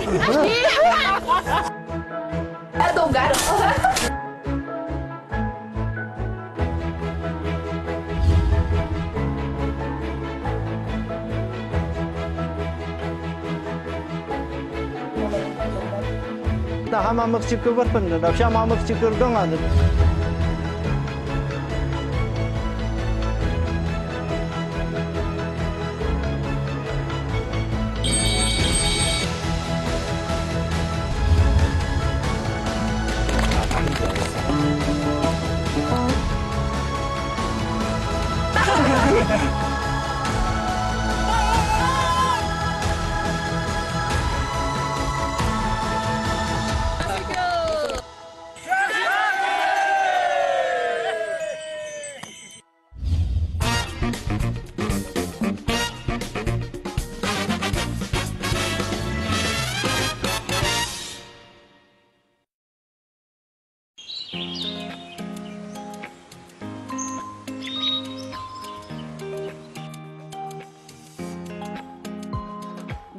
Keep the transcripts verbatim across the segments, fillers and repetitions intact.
I don't got it. ད་ཧ་མ་མི་གཅིག་གི་བུ་སྤུན་འདི་འདྲ། བྱ་མ་མི་གཅིག་གི་སྒང་ང་འདི།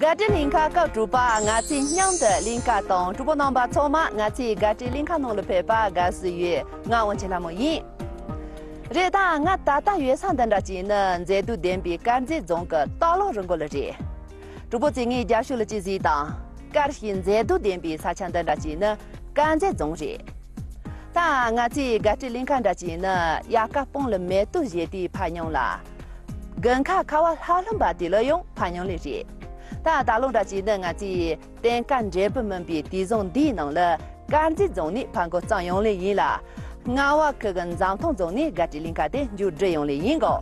དགའ་སྤྲོའི་གླིང་ག་སྐབས་དྲུག་པ། ང་ཚོས་མཉམ་དུ་གླིང་ག་དང་། གྲོགས་པོ་རྣམ་པ་ཚང་མ་ང་ཚོའི་དགའ་སྤྲོའི་གླིང་ག་ནང་ལ་ཕེབས་པར་དགའ་བསུ་ཡོད། ང་དབང་ཆེན་ལྷ་མོ་ཡིན། རེད། ད་ང་ད་ལྟ་ཡོད་ས་འདི་འདྲ་ཅིག་ནི་མཛེས་སྡུག་ལྡན་པའི་དཀར་མཛེས་རྫོང་གི་ལྟག་ལོག་རི་མགོ་ལ་རེད། གྲོགས་པོ་ཚོས་ངའི་རྒྱབ་ཕྱོགས་ལ་ཅིག་གཟིགས་དང་། དཀར་ཞིང་མཛེས་སྡུག་ལྡན་པའི་ས་ཆ་འདི་འདྲ་ཅིག་ནི་དཀར་མཛེས་རྫོང་རེད། ད་ང་ཚོའི་དགའ་སྤྲོའི་གླིང་ག་འདྲ་ཅིག་ནི་དབྱར་ཁ་སྤང་ལ་མེ་ཏོག་བཞད་དུས་ཕར་མྱོང་ལ། དགུན་ཁ་ཁ་བ་ལྷབ་ལྷུབ་པ་དེ་ལ་ཡང་ཕར་མྱོང་ལེ་རེད། ད་ལྟག་ལོག་འདྲ་ཅིག་ནི་ང་ཚོའི་གཏན་ཁ་འབྲས་བུ་སྨིན་པའི་དུས་བཟང་འདིའི་ནང་ལ། དཀར་མཛེས་རྫོང་ནས་ཕར་འགོ་བརྩམས་ཡོང་ལེ་ཡིན་ལ། རྔ་བ་ཁུལ་གྱི་འཛམ་ཐང་རྫོང་ནས་དགའ་སྤྲོའི་གླིང་ག་དེ་མཇུག་སྒྲིལ་ཡོང་ལེ་ཡིན་གོ།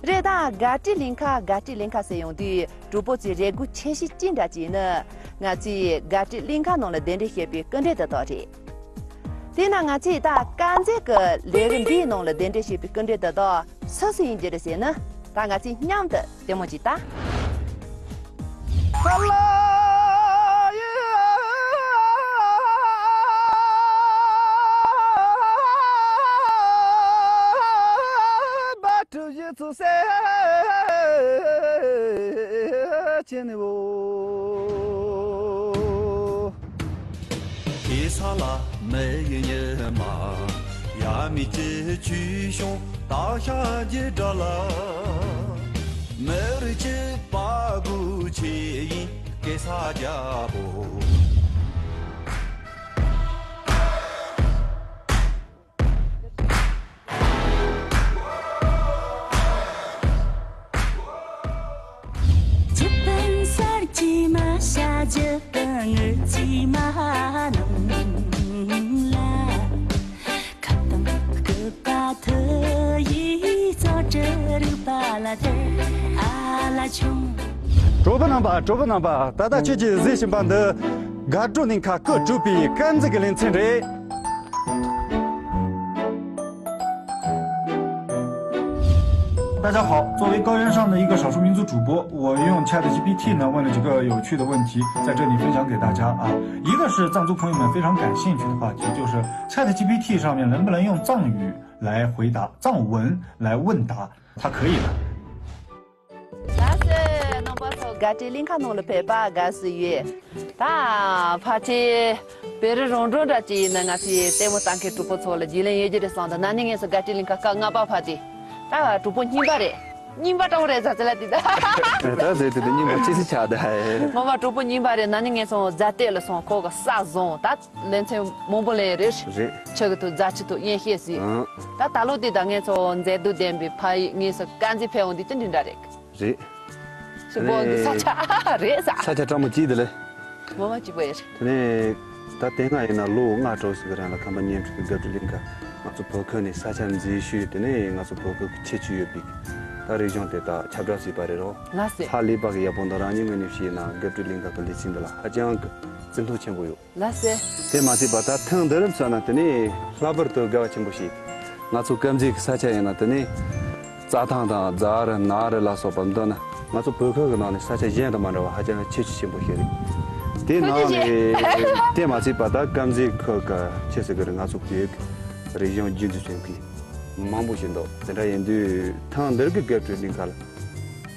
རེད། ད་དགའ་སྤྲོའི་གླིང་ག་དགའ་སྤྲོའི་གླིང་ག་ཟེར་ཡོང་དུས། གྲོགས་པོ་ཚོས་རེ་སྒུག་ཆེ་ཤོས་ཅི་འདྲ་ཅིག་ནི། ང་ཚོས་དགའ་སྤྲོའི་གླིང་ག་ནང་ལ་གདན་འདྲེན་བྱས་པའི་སྐུ་མགྲོན་དེ་དག་རེད། དེས་ན་ང་ཚོས་ད་དཀར་མཛེས་ཀྱི་ལས་རིགས་འདིའི་ནང་ལ་གདན་འདྲེན་བྱས་པའི་སྐུ་མགྲོན་དེ་དག་སུ་སུ་ཡིན་རྒྱུ་རེད་ཟེར་ན། ད་ང་ཚོས་མཉམ་དུ་ལྟད་མོ་ཅིག་ལྟ། གྲོགས་པོ་རྣམ་པ། གྲོགས་པོ་རྣམ་པ། ད་ལྟ་ཁྱེད་ཀྱིས་གཟིགས་བཞིན་པ་འདི་དགའ་སྤྲོ་གླིང་ག་སྐབས་དྲུག་པའི་དཀར་མཛེས་ཀྱི་ལེ་ཚན་རེད། 大家好，作为高原上的一个少数民族主播，我用 ChatGPT 呢问了几个有趣的问题，在这里分享给大家啊。一个是藏族朋友们非常感兴趣的话题，就是 ChatGPT 上面能不能用藏语来回答，藏文来问答，它可以的。 ལགས་སོ། རྣམ་པ་ཚོ་དགའ་སྤྲོའི་གླིང་ག་ནང་ལ་ཕེབས་པར་དགའ་བསུ་ཡོད། ད་ཕལ་ཆེར་བོད་རིགས་རང་གྲོང་འདྲ་ཅིག་ཡིན་ན། ང་ཚོའི་ལྟད་མོ་ལྟ་མཁན་གྲོགས་པོ་ཚོ་ལ་རྒྱུས་ལོན་ཡོད་རྒྱུ་རེད་བསམ་འདུག་ན་ནིང་ངས་སུ་དགའ་སྤྲོའི་གླིང་ག་སྐབས་ལྔ་པ་ཕར་དེ། ད་གྲོགས་པོ་རྙིང་པ་རེད། རྙིང་པ་འདྲ་བོ་རེད་ཟ་ཙི་ལ་དེ་ད། ད་ཟེར་དེ་དེ་རྙིང་པ་ཅི་སི་ཆགས་དེ་ཧ་ཧེ། ངོ་མ་གྲོགས་པོ་རྙིང་པ་རེད། ན་ནིང་ངས་སོང་རྫ་སྟོད་ལ་སོང་། ཁོ་གི་ས་བཟུང་། ད་ལེ་ཚན་མང་པོ་ལེན་རེད། རེད། ཆུ་གི་ཐོག་རྫ་ཆུ་ཐོག་ཡན་ཤེས་སི། ཨང་། ད་ད་ལོ་དེ་ད་ངས་ཚོ་མཛེས་སྡུག་ལྡན་པའི་ཕ་ཡི་ངས་སུ་དཀར་མཛེས་ཕེབས་འོང་དུས་དེ་འདྲ་རེད། རེད། ཞིག་པོ་འདི་ས་ཆ་རེད་ས། ས་ཆ་སྤྲང་མོ་གཅིག་དེ་ལས། ངོ་མ་གཅིག་པོ་ཡིན། དེ་ནས་ད་དེ་སྔ་ཡིན་ན་ལོ་ལྔ་དྲུག་ཟིག་གི་རིང་ལ་ཁམས་པ་བརྙན་འཕྲིན་གྱི་དགའ་སྤྲོའི་གླིང་ག་ང་ཚོ་བོད་ཁུལ་ནས་ས་ཆ་འཛུལ་ཞུས། དེ་ནས་ང་ཚོ་བོད་ཁུལ་གྱི་ཁྱད་ཆོས་ཡོད་པའི་ད་རིག་གཞུང་དེ་དག་ཁྱབ་བསྒྲགས་བྱས་པ་རེད་རོ། ལགས་སོ། ཧ་ལས་པ་གི་ཡག་པོ་འདུག་རང་ཉིད་ངོས་ནས་བཤད་ན་དགའ་སྤྲོའི་གླིང་ག་གི་ལེ་ཚན་འདི་ལ་ཧ་ཅང་གི་བརྩི་མཐོང་ཆེན་པོ་ཡོད། ལགས་སོ། དེ་མ་ཚད་པ་ད་ཐེངས་འདིར་མཚོན་ན་དེ་ནས་ལྷག་པར་དུ་དགའ་བ་ཆེན་པོ་ཞིག་ང་ཚོ་དཀར་མཛེས་ཀྱི་ས་ཆ་ཡིན་ན་དེ་ནས་རྩྭ་ཐང་དང་རྫ་རི་ནགས་རི་ལ་སོགས་པ་འདི་ནི་ང་ཚོ་བོད་ཁུལ་གྱི་ནང་ནས་ས་ཆ་གཞན་དང་མ་འདྲ་བ་ཧ་ཅང་ཁྱད་ཆོས་ཆེན་པོ་ཞིག་རེད། དེ་ནང་ནས་དེ་མ་ཚད་པ་ད་དཀར་མཛེས་ཁུལ་གྱི་ཆེ་ཟེར་གི་རེད། ང་ཚོ་བོད་ཀྱི་རིག་གཞུང་རྒྱུན་དུ་བྱུང་གི་མང་པོ་ཞིག་འདུག་དེ་འདྲ་ཡིན་དུས་ཐེངས་འདིར་གྱི་དགའ་སྤྲོའི་གླིང་ག་ལ།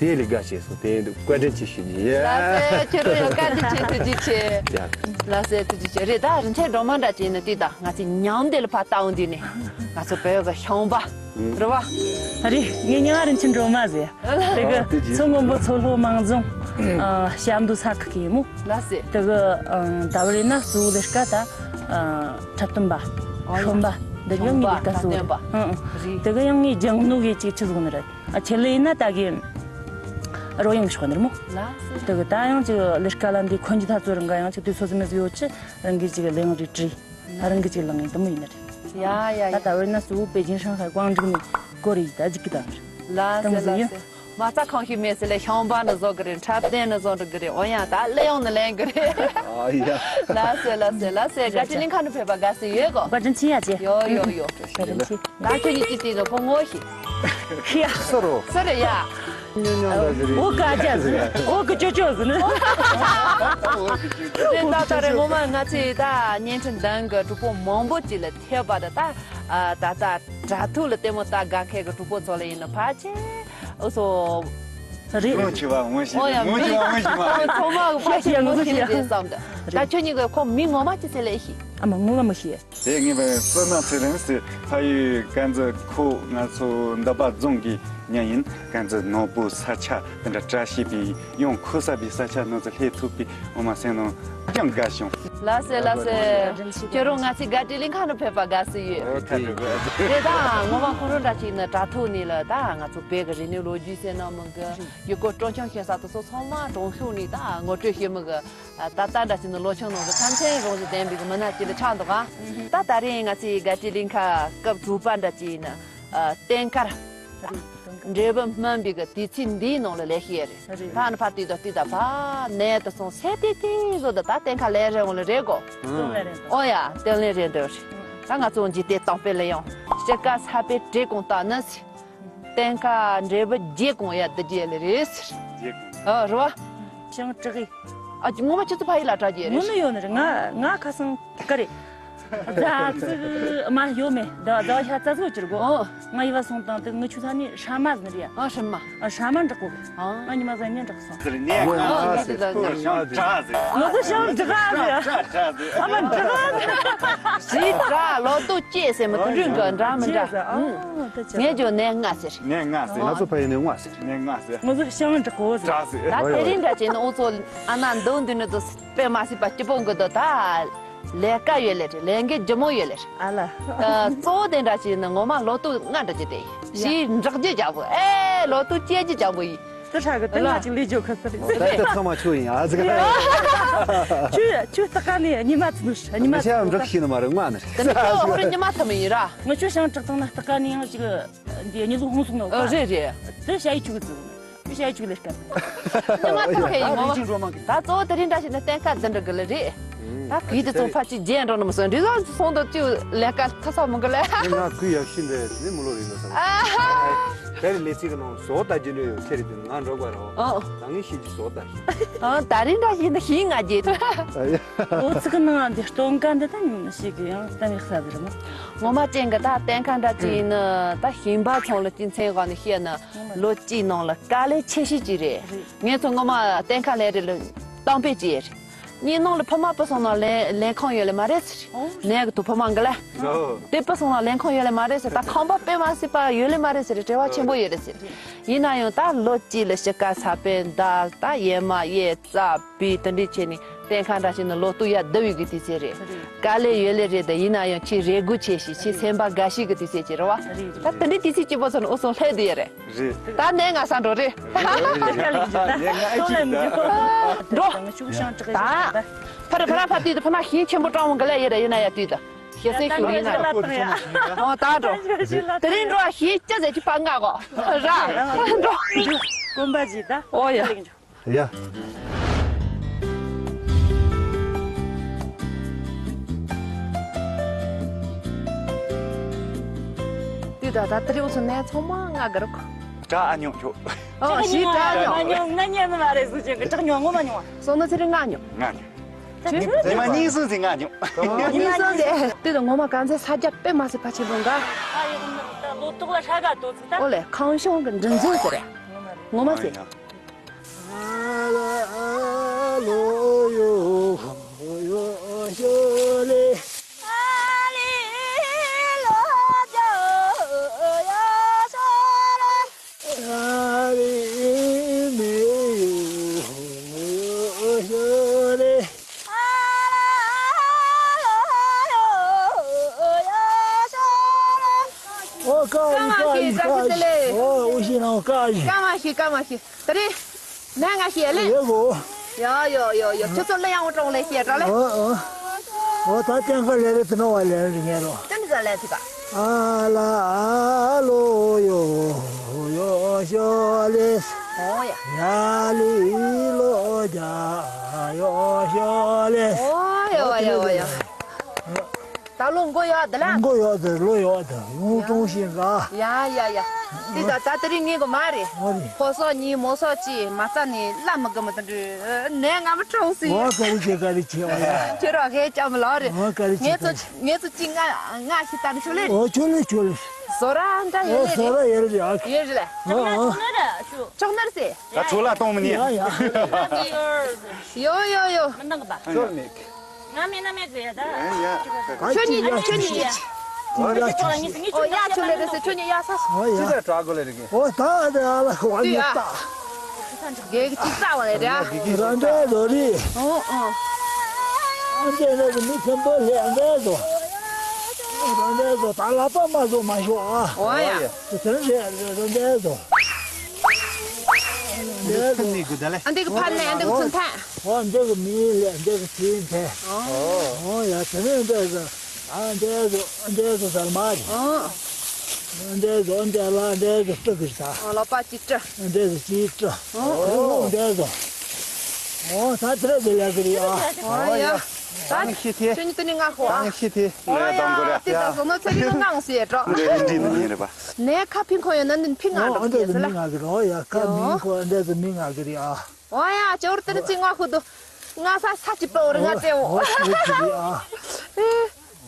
དེ་ལས་དགའ་བྱས་སོང་། དེ་འདུག་བཀའ་དྲིན་ཆེ་ཞུ་རྒྱུ་ཡིན། ལགས་སོ། ཁྱོད་རང་ཡང་བཀའ་དྲིན་ཆེ། ཐུགས་རྗེ་ཆེ། ཡ། ལགས་སོ། ཐུགས་རྗེ་ཆེ། རེད། ད་རིན་ཆེན་སྒྲོལ་མ་འདྲ་ཅིག་ཡིན་ན་དུས་ད་ང་ཚོས་ཉམས་བདེ་ལ་ཕར་ལྟ་འོང་དུས་ནས་ང་ཚོ་བོད་ཀྱི་ཤིང་པ་རེད་བ། རེད། ངའི་མྱིང་ང་རིན་ཆེན་སྒྲོལ་མ་ཟེར། དེ་གི་ཨ། དེ་ཅི། མཚོ་སྔོན་པོ་མཚོ་ལྷོ་མང་རྫོང་། ཨ། ཞབས་མདོ་ས་ཁུལ་གི་ཡིན་མོ། ལགས་སོ། དེ་གི་ཨ། ཟླ་བ་རེ་ན་གཙོ་བོ་ལས་ཀ་ད་ཨ། འཁྲབ་སྟོན་པ། ཨོ་ཡ། ཤོམ་པ། འདི་གི་ཤོམ་པ། ངའི་ལས་ཀ་གཙོ་བོ་འཁྲབ་སྟོན་པ། རེད། ཨང་ཨང་། རེད། དེ་གི་ཡང་ངའི་རྒྱང་ནོ་གི་ཅིག་ཆི་ཟིག་ནི་རེད། ཨ། ཆེད་ལས་ཡིན་ན་ད་གི་རོལ་དབྱངས་ཤོག་ནི་རེད་མོ། ལགས་སོ། དེ་གི་ད་ཡང་ཅིག་ལས་ཀ་ལ་འདི་འཁོན་གྱི་ཐ་ཚོ་རང་ག་ཡང་ཅིག་དུས་ཚོད་ཟིན་མི་ཟིག་ཡོད་ཅི། རང་གི་ཅིག་ལས་ཡོང་རིགས་བྲིས། ད་རང་གི་ཅིག་ལངས་ཡིན་དུ་མི་ཡིན་ནི་རེད། ཡ་ཡ་ཡ། ད་ད་བར་ན་གཙོ་བོ་པེ་ཅིན་ཧྲང་ཧའེ་ཀོང་ཀྲིག་ནས་སྐོར་རེ་ཡིན་ད་ཅིག་གི་ད་ནི་རེད། ལགས་སོ། ལགས་སོ། མ་རྩ་གང་ཞིག་མེད་ཟེར་ལས་ཤོམ་པ་ནི་བཟོ་གི་རེད། འཁྲབ་སྟོན་ནི་བཟོ་འགྲོ་གི་རེད། འོ་ཡ་ད་གླུ་དབྱངས་ནི་ལེན་གི་རེད། ཨ་ཡ། ལགས་སོ། ལགས་སོ། ལགས་སོ། དགའ་སྤྲོའི་གླིང་ཁ་ནས་ཕེབས་པ་དགའ་བསུ་ཡོད་གོ། བཀའ་དྲིན་ཆེ་ཡ་ཅེ། ཡོ་ཡོ་ཡོ། བཀའ་དྲིན་ཆེ། ད་ཁྱོད་གཉིས་ཀྱི་དེ་ནི་ཕོ་ངོ་ཞིག་ཡ། སུ་རོ། སུ་རེད་ཡ། ཉོ་ཉོ་ལ་ཟེར། འོ་ག་ཅག་ཟེར། འོ་གི་ཅོ་ཅོ་ཟེར་ནི། དེ་ད་ད་རེ་ངོ་མ་ང་ཚོས་ད་བརྙན་འཕྲིན་མདུན་གི་གྲོགས་པོ་མང་པོ་ཅིག་ལ་ཐེབས་པ་ད་ད་ཨ་ད་ད་དྲ་ཐོག་ལ་ལྟད་མོ་ལྟ་དགའ་མཁན་གི་གྲོགས་པོ་ཚོ་ལ་ཡིན་ན་ཕལ་ཆེར་འོ་སོ། རེད། ངོ་ཆེ་བ་ངོ་ཤེས། ཨོ་ཡ། ངོ་ཆེ་བ་ངོ་ཤེས་མ་རེད། ཚང་མ་གི་ཕལ་ཆེར་ངོ་ཤེས་རེད་བསམ་འདུག་ད་ཁྱོད་གཉིས་ཀྱི་ཁོ་མིང་ངོ་མ་ཅི་ཟེར་ལབ་ཤེས། ཨ་མ་ངོ་མ་མི་ཤེས། དེ་ངེས་པར་བསོད་ནམས་ཚེ་རིང་ཟེར། ཕ་ཡུལ་ཀན་ཛི་ཁོ་ང་ཚོ་འདབས་པ་རྫོང་གི་མྱི་ཡིན། ཀན་ཛི་ནོར་བུ་ས་ཆ་དེ་འདྲ་བཀྲ་ཤིས་པའི་ཡང་ཁོ་ས་པའི་ས་ཆ་ནང་དུ་སླེབས་ཐུབ་པའི་ངོ་མ་སེམས་ནང་ཅང་དགའ་བྱུང་། ལགས་སོ་ལགས་སོ། ཁྱོད་རང་ང་ཚོའི་དགའ་སྤྲོའི་གླིང་ཁ་ནས་ཕེབས་པ་དགའ་བསུ་ཡོད། ཨོ་ཐུགས་རྗེ་ཆེ། རེད་ད་ངོ་མ་ཁོ་རང་འདྲ་ཅིག་ནི་དྲ་ཐོག་ནས་ལ་ད་ང་ཚོ་བོད་ཀྱི་རིག་གནས་ལོ་རྒྱུས་ཟེར་ན་མིན་གི་ཡུལ་སྐོར་སྤྲོ་འཆམ་ཤེས་ས་དེ་ཚོ་ཚང་མ་གྲོང་ཤུགས་ནས་ད་ངོ་སྤྲོད་བྱེད་མི་གི་ད་ལྟ་འདྲ་ཅིག་ནི་ལོ་ཆུང་ནང་གི་ཐམས་ཅད་རང་བཞིན་ལྡན་པའི་གི་མི་སྣ་ཅིག་ལ་ཆགས་འདུག་ག་ད་ད་རེས་ང་ཚོའི་དགའ་སྤྲོའི་གླིང་ཁ་སྐབས་དྲུག་པ་འདྲ་ཅིག་ནི་ཨ་རྟེན་མཁར་འབྲས་བུ་སྨིན་པའི་གི་དུས་ཚིགས་འདིའི་ནང་ལ་ལས་ཤེས་རེད། རེད། ད་ནི་ཕར་དུས་ད་དུས་ད་ཕ་ནས་ད་སོང་སེ་ཏི་ཏི་བཟོ་ད་ད་རྟེན་མཁར་ལས་རེད་འོང་ལ་རེད་གོ། ཨོ་ཡ་རྟེན་ལས་རེད་འདོད་རེད། ད་ང་ཚོ་འཇིག་རྟེན་དང་པོའི་ལ་ཡང་སྤྱིར་ཀ་ས་པའི་བྲེ་གོང་ལྟ་ནི་ཟེར། རྟེན་མཁར་འབྲས་བུ་རྒྱས་གོང་ཡ་འདི་རྒྱས་ལ་རེད་ཟེར། རྒྱས་གོང་། ཨ་རེད་བ། ཞང་དྲག་གི་ཨ་ངོ་མ་ཁྱེད་ཚོ་ཕ་ཡུལ་ལ་དྲག་རྒྱས་རེད། ངོ་མ་ཡོད་ནི་རེད། ང་ང་ཁ་སང་ག་རེད། རྫ་ཙིག་མ་ཡོད་མེད་ད་རྫ་བ་ཤ་ཙ་ཙིག་གྱུར་གོ། ཨོ། ང་ཡི་བ་སོང་དང་དེ་ངི་ཆུ་ཚ་ནི་ཧྲ་མ་ཟིན་རེད། ཨ་ཧྲ་མ། ཨ་ཧྲ་མ་འདྲག་གོ། ཨ། ང་ཉི་མ་ཟ་ཉན་འདྲག་སོང་། ཟེར་ནས་ང་ཟེར་ཞང་དྲག་ཟེར། ང་ཚོ་ཞང་དྲག་ཟེར། ཨ་མ་དྲག་ཟེར། ཞི་དྲག་ལོ་ཏོག་སྐྱེས་ཟེར་མི་དུ་འདྲུན་གི་འདྲ་མི་འདྲ། ངས་ཇོ་ནས་ང་ཟེར། ནས་ང་ཟེར། ང་ཚོ་ཕ་ཡུལ་ནས་ང་ཟེར། ནས་ང་ཟེར། ང་ཚོ་ཞང་དྲག་གོ་ཟེར། དྲག་ཟེར། ད་དེ་རིང་འདྲ་བྱས་ན་འུ་ཚོ་ཨ་ན་འདུག་འདུག་ནི་དུ་དཔེ་མ་སྲིད་པ་སྐྱིད་པོ་འགི་འདུག་ད། ལས་ཀ་ཡོད་ལེ་རེད། ལས་འགན་ལྗིད་མོ་ཡོད་ལེ་རེད། ཨ་ལ། ཨ། གཙོ་བོ་དེ་འདྲ་ཞིག་ནི་ངོ་མ་ལོ་ཏོག་ལྔ་འདྲ་ཅིག་དེ་ཡིན། ཞེས་འདྲག་རྒྱུ་རྒྱ་པོ། ཨེ་ལོ་ཏོག་སྐྱེ་རྒྱུ་རྒྱ་པོ་ཡིན། དེ་ཧྲ་གི་དེ་ལ་ང་ཅིག་ལས་རྒྱུ་ཁ་ཚར་ད་ལྟ་ཚང་མ་ཆོས་ཡིན་ཨ་ཟིག་ཁྱོད་ཁྱོད་ལྟ་ག་ནས་ཉི་མ་ཚོ་ཉི་མ་ཚོ་འདྲག་ཤེས་ནི་མ་རེད། ལྔ་ནི་རེད། དེ་ནི་ཁྱོད་ཧོར་ཉི་མ་ཐུ་མི་ཡིན་ར། ང་ཁྱོད་ཞང་དྲག་བཏང་ན་ལྟ་ག་ནས་ཡང་ཅིག་འདི་ཉི་ཟུག་ཧོང་སུག་ནོ། ཨ་རེད་རེད། དེ་ཞ་ཡི་ཆུ་གི་ཚུགས། ཤ་ཆུ་ལས་སྐབས། ཉི་མ་ཐུག་ཧེ་ཡིན་མོ། ད་གཙོ་བོ་དེ་རིང་འདྲ་ཞིག་ནི་གཏན་ཁ་འདི་འདྲ་གི་ལ་རེད། ད་གི་དེ་ཚོ་ཕ་ཅི་རྗེས་འགྲོ་ནི་མི་སོན་འདྲི་ཟོ་སོང་དུ་ཅུ་ལས་ཀ་ཐ་ས་མི་གི་ལ། ང་ཁུ་ཡག་ཤི་འདྲ་ནི་མི་ལོ་རིང་ལ་ས། ཨ་ཧ། དེ་རིང་ལས་ཚིག་གི་ནང་བཟོ་ལྟ་རྒྱུ་འདྲ་ཡོད་ཁྱེད་རེད་དུ་ང་འགྲོ་ག་རོ། ཨ། ད་ངས་ཤི་ཅི་བཟོ་ལྟ་ཤི། ཨ་ད་རིང་འདྲ་ཞིག་ནི་ཤི་ང་རྗེས། འོ་ཚིག་གི་ནང་འདི་སྟོན་ཀ་འདི་ད་ཉུང་ནི་ཤི་གི་ཡང་གཏན་ནས་ས་ཟེར་མོ། ངོ་མ་ཅན་གི་ད་གཏན་ཁ་འདྲ་ཅིག་ཡིན་ནི་ད་ཞིང་པ་ཚོང་ལ་སྤྱི་མཚན་ག་ནས་བཤད་ནི་ལོ་གཅིག་ནང་ལ་དཀའ་ལས་ཆེ་ཤོས་ཅིག་རེད། ངས་ཚོ་ངོ་མ་གཏན་ཁ་ལས་རེད་ལ་གཏམ་དཔེ་ཅིག་ཡོད་རེད། གཉིས་ནང་ལ་ཕ་མ་སྤུ་སོང་ན་ལས་ལས་ཁང་ཡོད་ལེ་མ་རེད་ཟེར། ནས་གི་དུ་ཕ་མ་འགི་ལ། དེ་སྤུ་སོང་ན་ལས་ཁང་ཡོད་ལེ་མ་རེད་ཟེར། ད་ཁང་པ་དཔེ་མ་སྲིད་པ་ཡོད་ལེ་མ་རེད་ཟེར། བྲེལ་བ་ཆེན་པོ་ཡོད་རེད་ཟེར། ཡིན་ན་ཡང་ད་ལོ་གཅིག་ལ་ཕྱི་ཀ་ས་པན་དར་ད་ཡེ་མ་ཡེ་རྩ་བི་དེ་འདྲས་བྱས་ནས་གཏན་ཁ་འདྲ་ཞིག་ནི་ལོ་ཏོ་ཡ་བསྡུ་བའི་གི་དུས་ཚོད་རེད། དཀའ་ལས་ཡོད་ལེ་རེད། ད་ཡིན་ན་ཡང་ཁྱེད་རེ་སྒུག་ཆེ་ཞིག་ཁྱེད་སེམས་པ་དགའ་ཤོས་གི་དུས་ཚོད་ཅིག་རེད་བ། ད་དེ་འདྲའི་དུས་ཚོད་སྐྱིད་པོ་ཚོ་ནི་འུ་སོང་སླེབས་དུ་ཡོད་རེད། རེད། ད་ནས་ང་ས་འགྲོ་རེད། ནས་ང་ཨེ་ཅིག་ད། འགྲོ། ད་ཕར་ཕར་ཕར་དུས་ད་ཕ་ན་ཞིང་ཆེན་པོ་སྤྲང་བོ་འགི་ལ་ཡོད་རེད། ཡིན་ན་ཡ་དུས་ད། ཞེ་སེ་ཞུ་ཡིན་ན། ཨོ་ད་འགྲོ། དེ་རིང་འགྲོ་ཞེ་ཅི་ཟེར་གྱི་ཕ་ང་གོ། ར། འགྲོ། དགོན་པ་ཞིག་ད། ཨོ་ཡ། ཡ། དུས་ད་ད་དེ་རིང་འུ་ཚོ་ནས་ཚང་མ་ང་གི་རོགས། བྲག་ཨ་ཉོ་ཁྱོ། ཨོ་ཞེ་བྲག་ཨ་ཉོ། ང་ཉོ་ང་ཉོ་ནི་མ་རེད་སུ་ཅན་གི་བྲག་ཉོ་ངོ་མ་ཉོ་བ། སོང་ན་ཚེ་རིང་ང་ཉོ། ང་ཉོ། ཉི་མ་གཉིས་གསུམ་ཟིན་ང་ཉོ། ཉི་མ་གཉིས་གསུམ་ཟིན། དེ་དུ་ངོ་མ་གང་ཚེ་ས་རྒྱ་དཔེ་མ་སྲིད་ཕ་ཆེན་པོ་འགའ། ཨ་ཡོ་ད་ལོ་ཏོག་ལ་ཧྲ་ག་ཏོ་ཚུ་ད། ཨོ་ལེ་ཁང་ཤོང་གི་འདྲི་འཛིན་ཟེར་རེད། ངོ་མ་ཟེར། ཨོ་ཀ་ཡི་ཀ་ཡི་ཀ་ཡི། ཨོ་ཨུ་ཤི་ནང་ཀ་ཡི། ཀ་མ་ཤི་ཀ་མ་ཤི། དེ་རིང་ནས་ང་ཤི་ལེ། ཡོད་གོ། ཡོ་ཡོ་ཡོ་ཡོ། ཁྱོད་ཚོ་གླུ་ཡང་བྲོང་ལེ་ཤེས་ར་ལེ། ཨོ་ཨོ། ཨོ་ད་སྟེང་ཁ་ལེ་རེ་ཏི་ནོ་བ་ལེ་རེ་ངེ་རོ། ཏི་ནི་ཟ་ལེ་ཏི་ཀ། ཨ་ལ་ཨ་ལོ་ཡོ་ཡོ་ཤོ་ལེ། ཨོ་ཡ། ཡ་ལི་ལོ་ཇ་ཡོ་ཤོ་ལེ། ཨོ་ཡོ་ཡོ་ཡོ། ད་ལོ་མགོ་ཡོད་དེ་ལ། མགོ་ཡོད་དེ་ལོ་ཡོད་དེ་ཡོང་ཀྲོང་ཤིང་ག། ཡ་ཡ་ཡ། འདི་ད་ད་དེ་རིང་ངེད་གོ་མ་རེད། ཨོ་རེད། ཕོ་སོག་གཉིས་མོ་སོག་གཅིག་མ་རྩ་ནས་བླ་མི་དགོས་མི་དང་འདྲ་ནས་ང་མི་གྲོང་སི། ཨོ་ཀ་རི་ཆེ་ཀ་རི་ཆེ་ཨོ་ཡ། ཁྱེད་རང་ཧེ་ཅམ་ལོ་རེད། ཨོ་ཀ་རི་ཆེ་ངེད་ཚོ་ཀ་རི། ངེད་ཚོ་གཅིག་ང་ང་ཞིག་ད་ནི་ཆོ་ལེ། ཨོ་ཆོ་ལེ་ཆོ་ལེ། བཟོ་ར་འདྲ་ཡོད་ཨོ་ལེ་བཟོ་ར་རེད། ཡོད་རེད་ཡོད་རེད་ལ། ཨོ་ཨོ། ཅོག་ནར་སི། ད་ཆོ་ལ་གཏོང་མི་ཉན། ཡ་ཡ། ཡོ་ཡོ་ཡོ། མི་འདང་གི་པ། ཆོ་མེད། ང་མེད་ན་མེད་དགོས་ཡ་ད། ཡ་ཡ། ཁྱོད་གཉིས་ཡ་ཁྱོད་གཉིས་ཡ། ཨོ་ཡ་ཆོ་ལེ། ཨོ་ཡ་ཆོ་ལེ་རེད་ཟེར་ཁྱོད་གཉིས་ཡ་ས། ཨོ་ཡ། ཅི་ལ་གྲག་གོ་ལེ་རེད་གི། ཨོ་ད་ཨ་དེ་ཨ་ལ་ཁོ་ཨ་ཉི་ད། གེག་ཅིག་ཙག་བ་ལེ་ར། རང་འདྲ་རོ་རི། ཨོ་ཨོ། ཨ་འདྲ་ནས་མི་ཆེན་པོ་ལེ་འདྲ་དོ། རང་འདྲ་དོ་ད་ལག་པ་མ་བཟོ་མ་ཤོག་ཨ། ཨོ་ཡ། དེ་རེད་རང་འདྲ་དོ། འདི་ཚུན་ནི་གུ་ད་ལེ། ཨ་འདི་གི་ཕར་ནས་ཨ་འདི་གི་ཚུན་ཐད། ཨོ་འདི་གི་མི་ལེ་འདི་གི་ཚིན་ཐད། ཨོ་ཡ་དེ་ནས་འདྲ་དོ། ཨ་འདྲ་དོ་འདྲ་དོ་ཟར་མ་རེད། ཨོ། འདྲེ་བཟོ་འདྲེ་ལ་འདྲེ་བཟོ་སྤྲུག་གི་ས། ལག་པ་ཅིག་སྤྲུག་འདྲེ་བཟོ་ཅིག་སྤྲུག་འདྲེ་བཟོ། ཨོ་ད་དྲེ་དེ་ལ་གི་རེད་ཨ། ཨོ་ཡ། ད་ནི་ཤི་ཐེ། ཁྱོད་ནི་དེ་ནི་ང་ཧོ། ད་ནི་ཤི་ཐེ། ཨོ་ཡ། དེ་ད་བཟོ་ན་ཚེ་རིང་ངང་ཟེར་འགྲོ། འདྲེ་རིན་འདྲེ་ནི་ཡིན་རེད་པ། ནས་ཁ་ཕིང་ཁོ་ཡོད་ན་ནི་ཕིང་ང་འགྲོ་ཨོ་འདྲེ་ཟེར་ལ། མི་ང་གི་རོ་ཡ་ཁ་མིང་ཁོ་འདྲེ་ཟེར་མི་ང་གི་རེད་ཨ། ཨོ་ཡ་ཅོར་དེ་ནི་ཚིག་ང་ཧུ་དུ། ང་ས་ས་ཅི་པ་འོ་རེ་ང་ཏེ་འོ།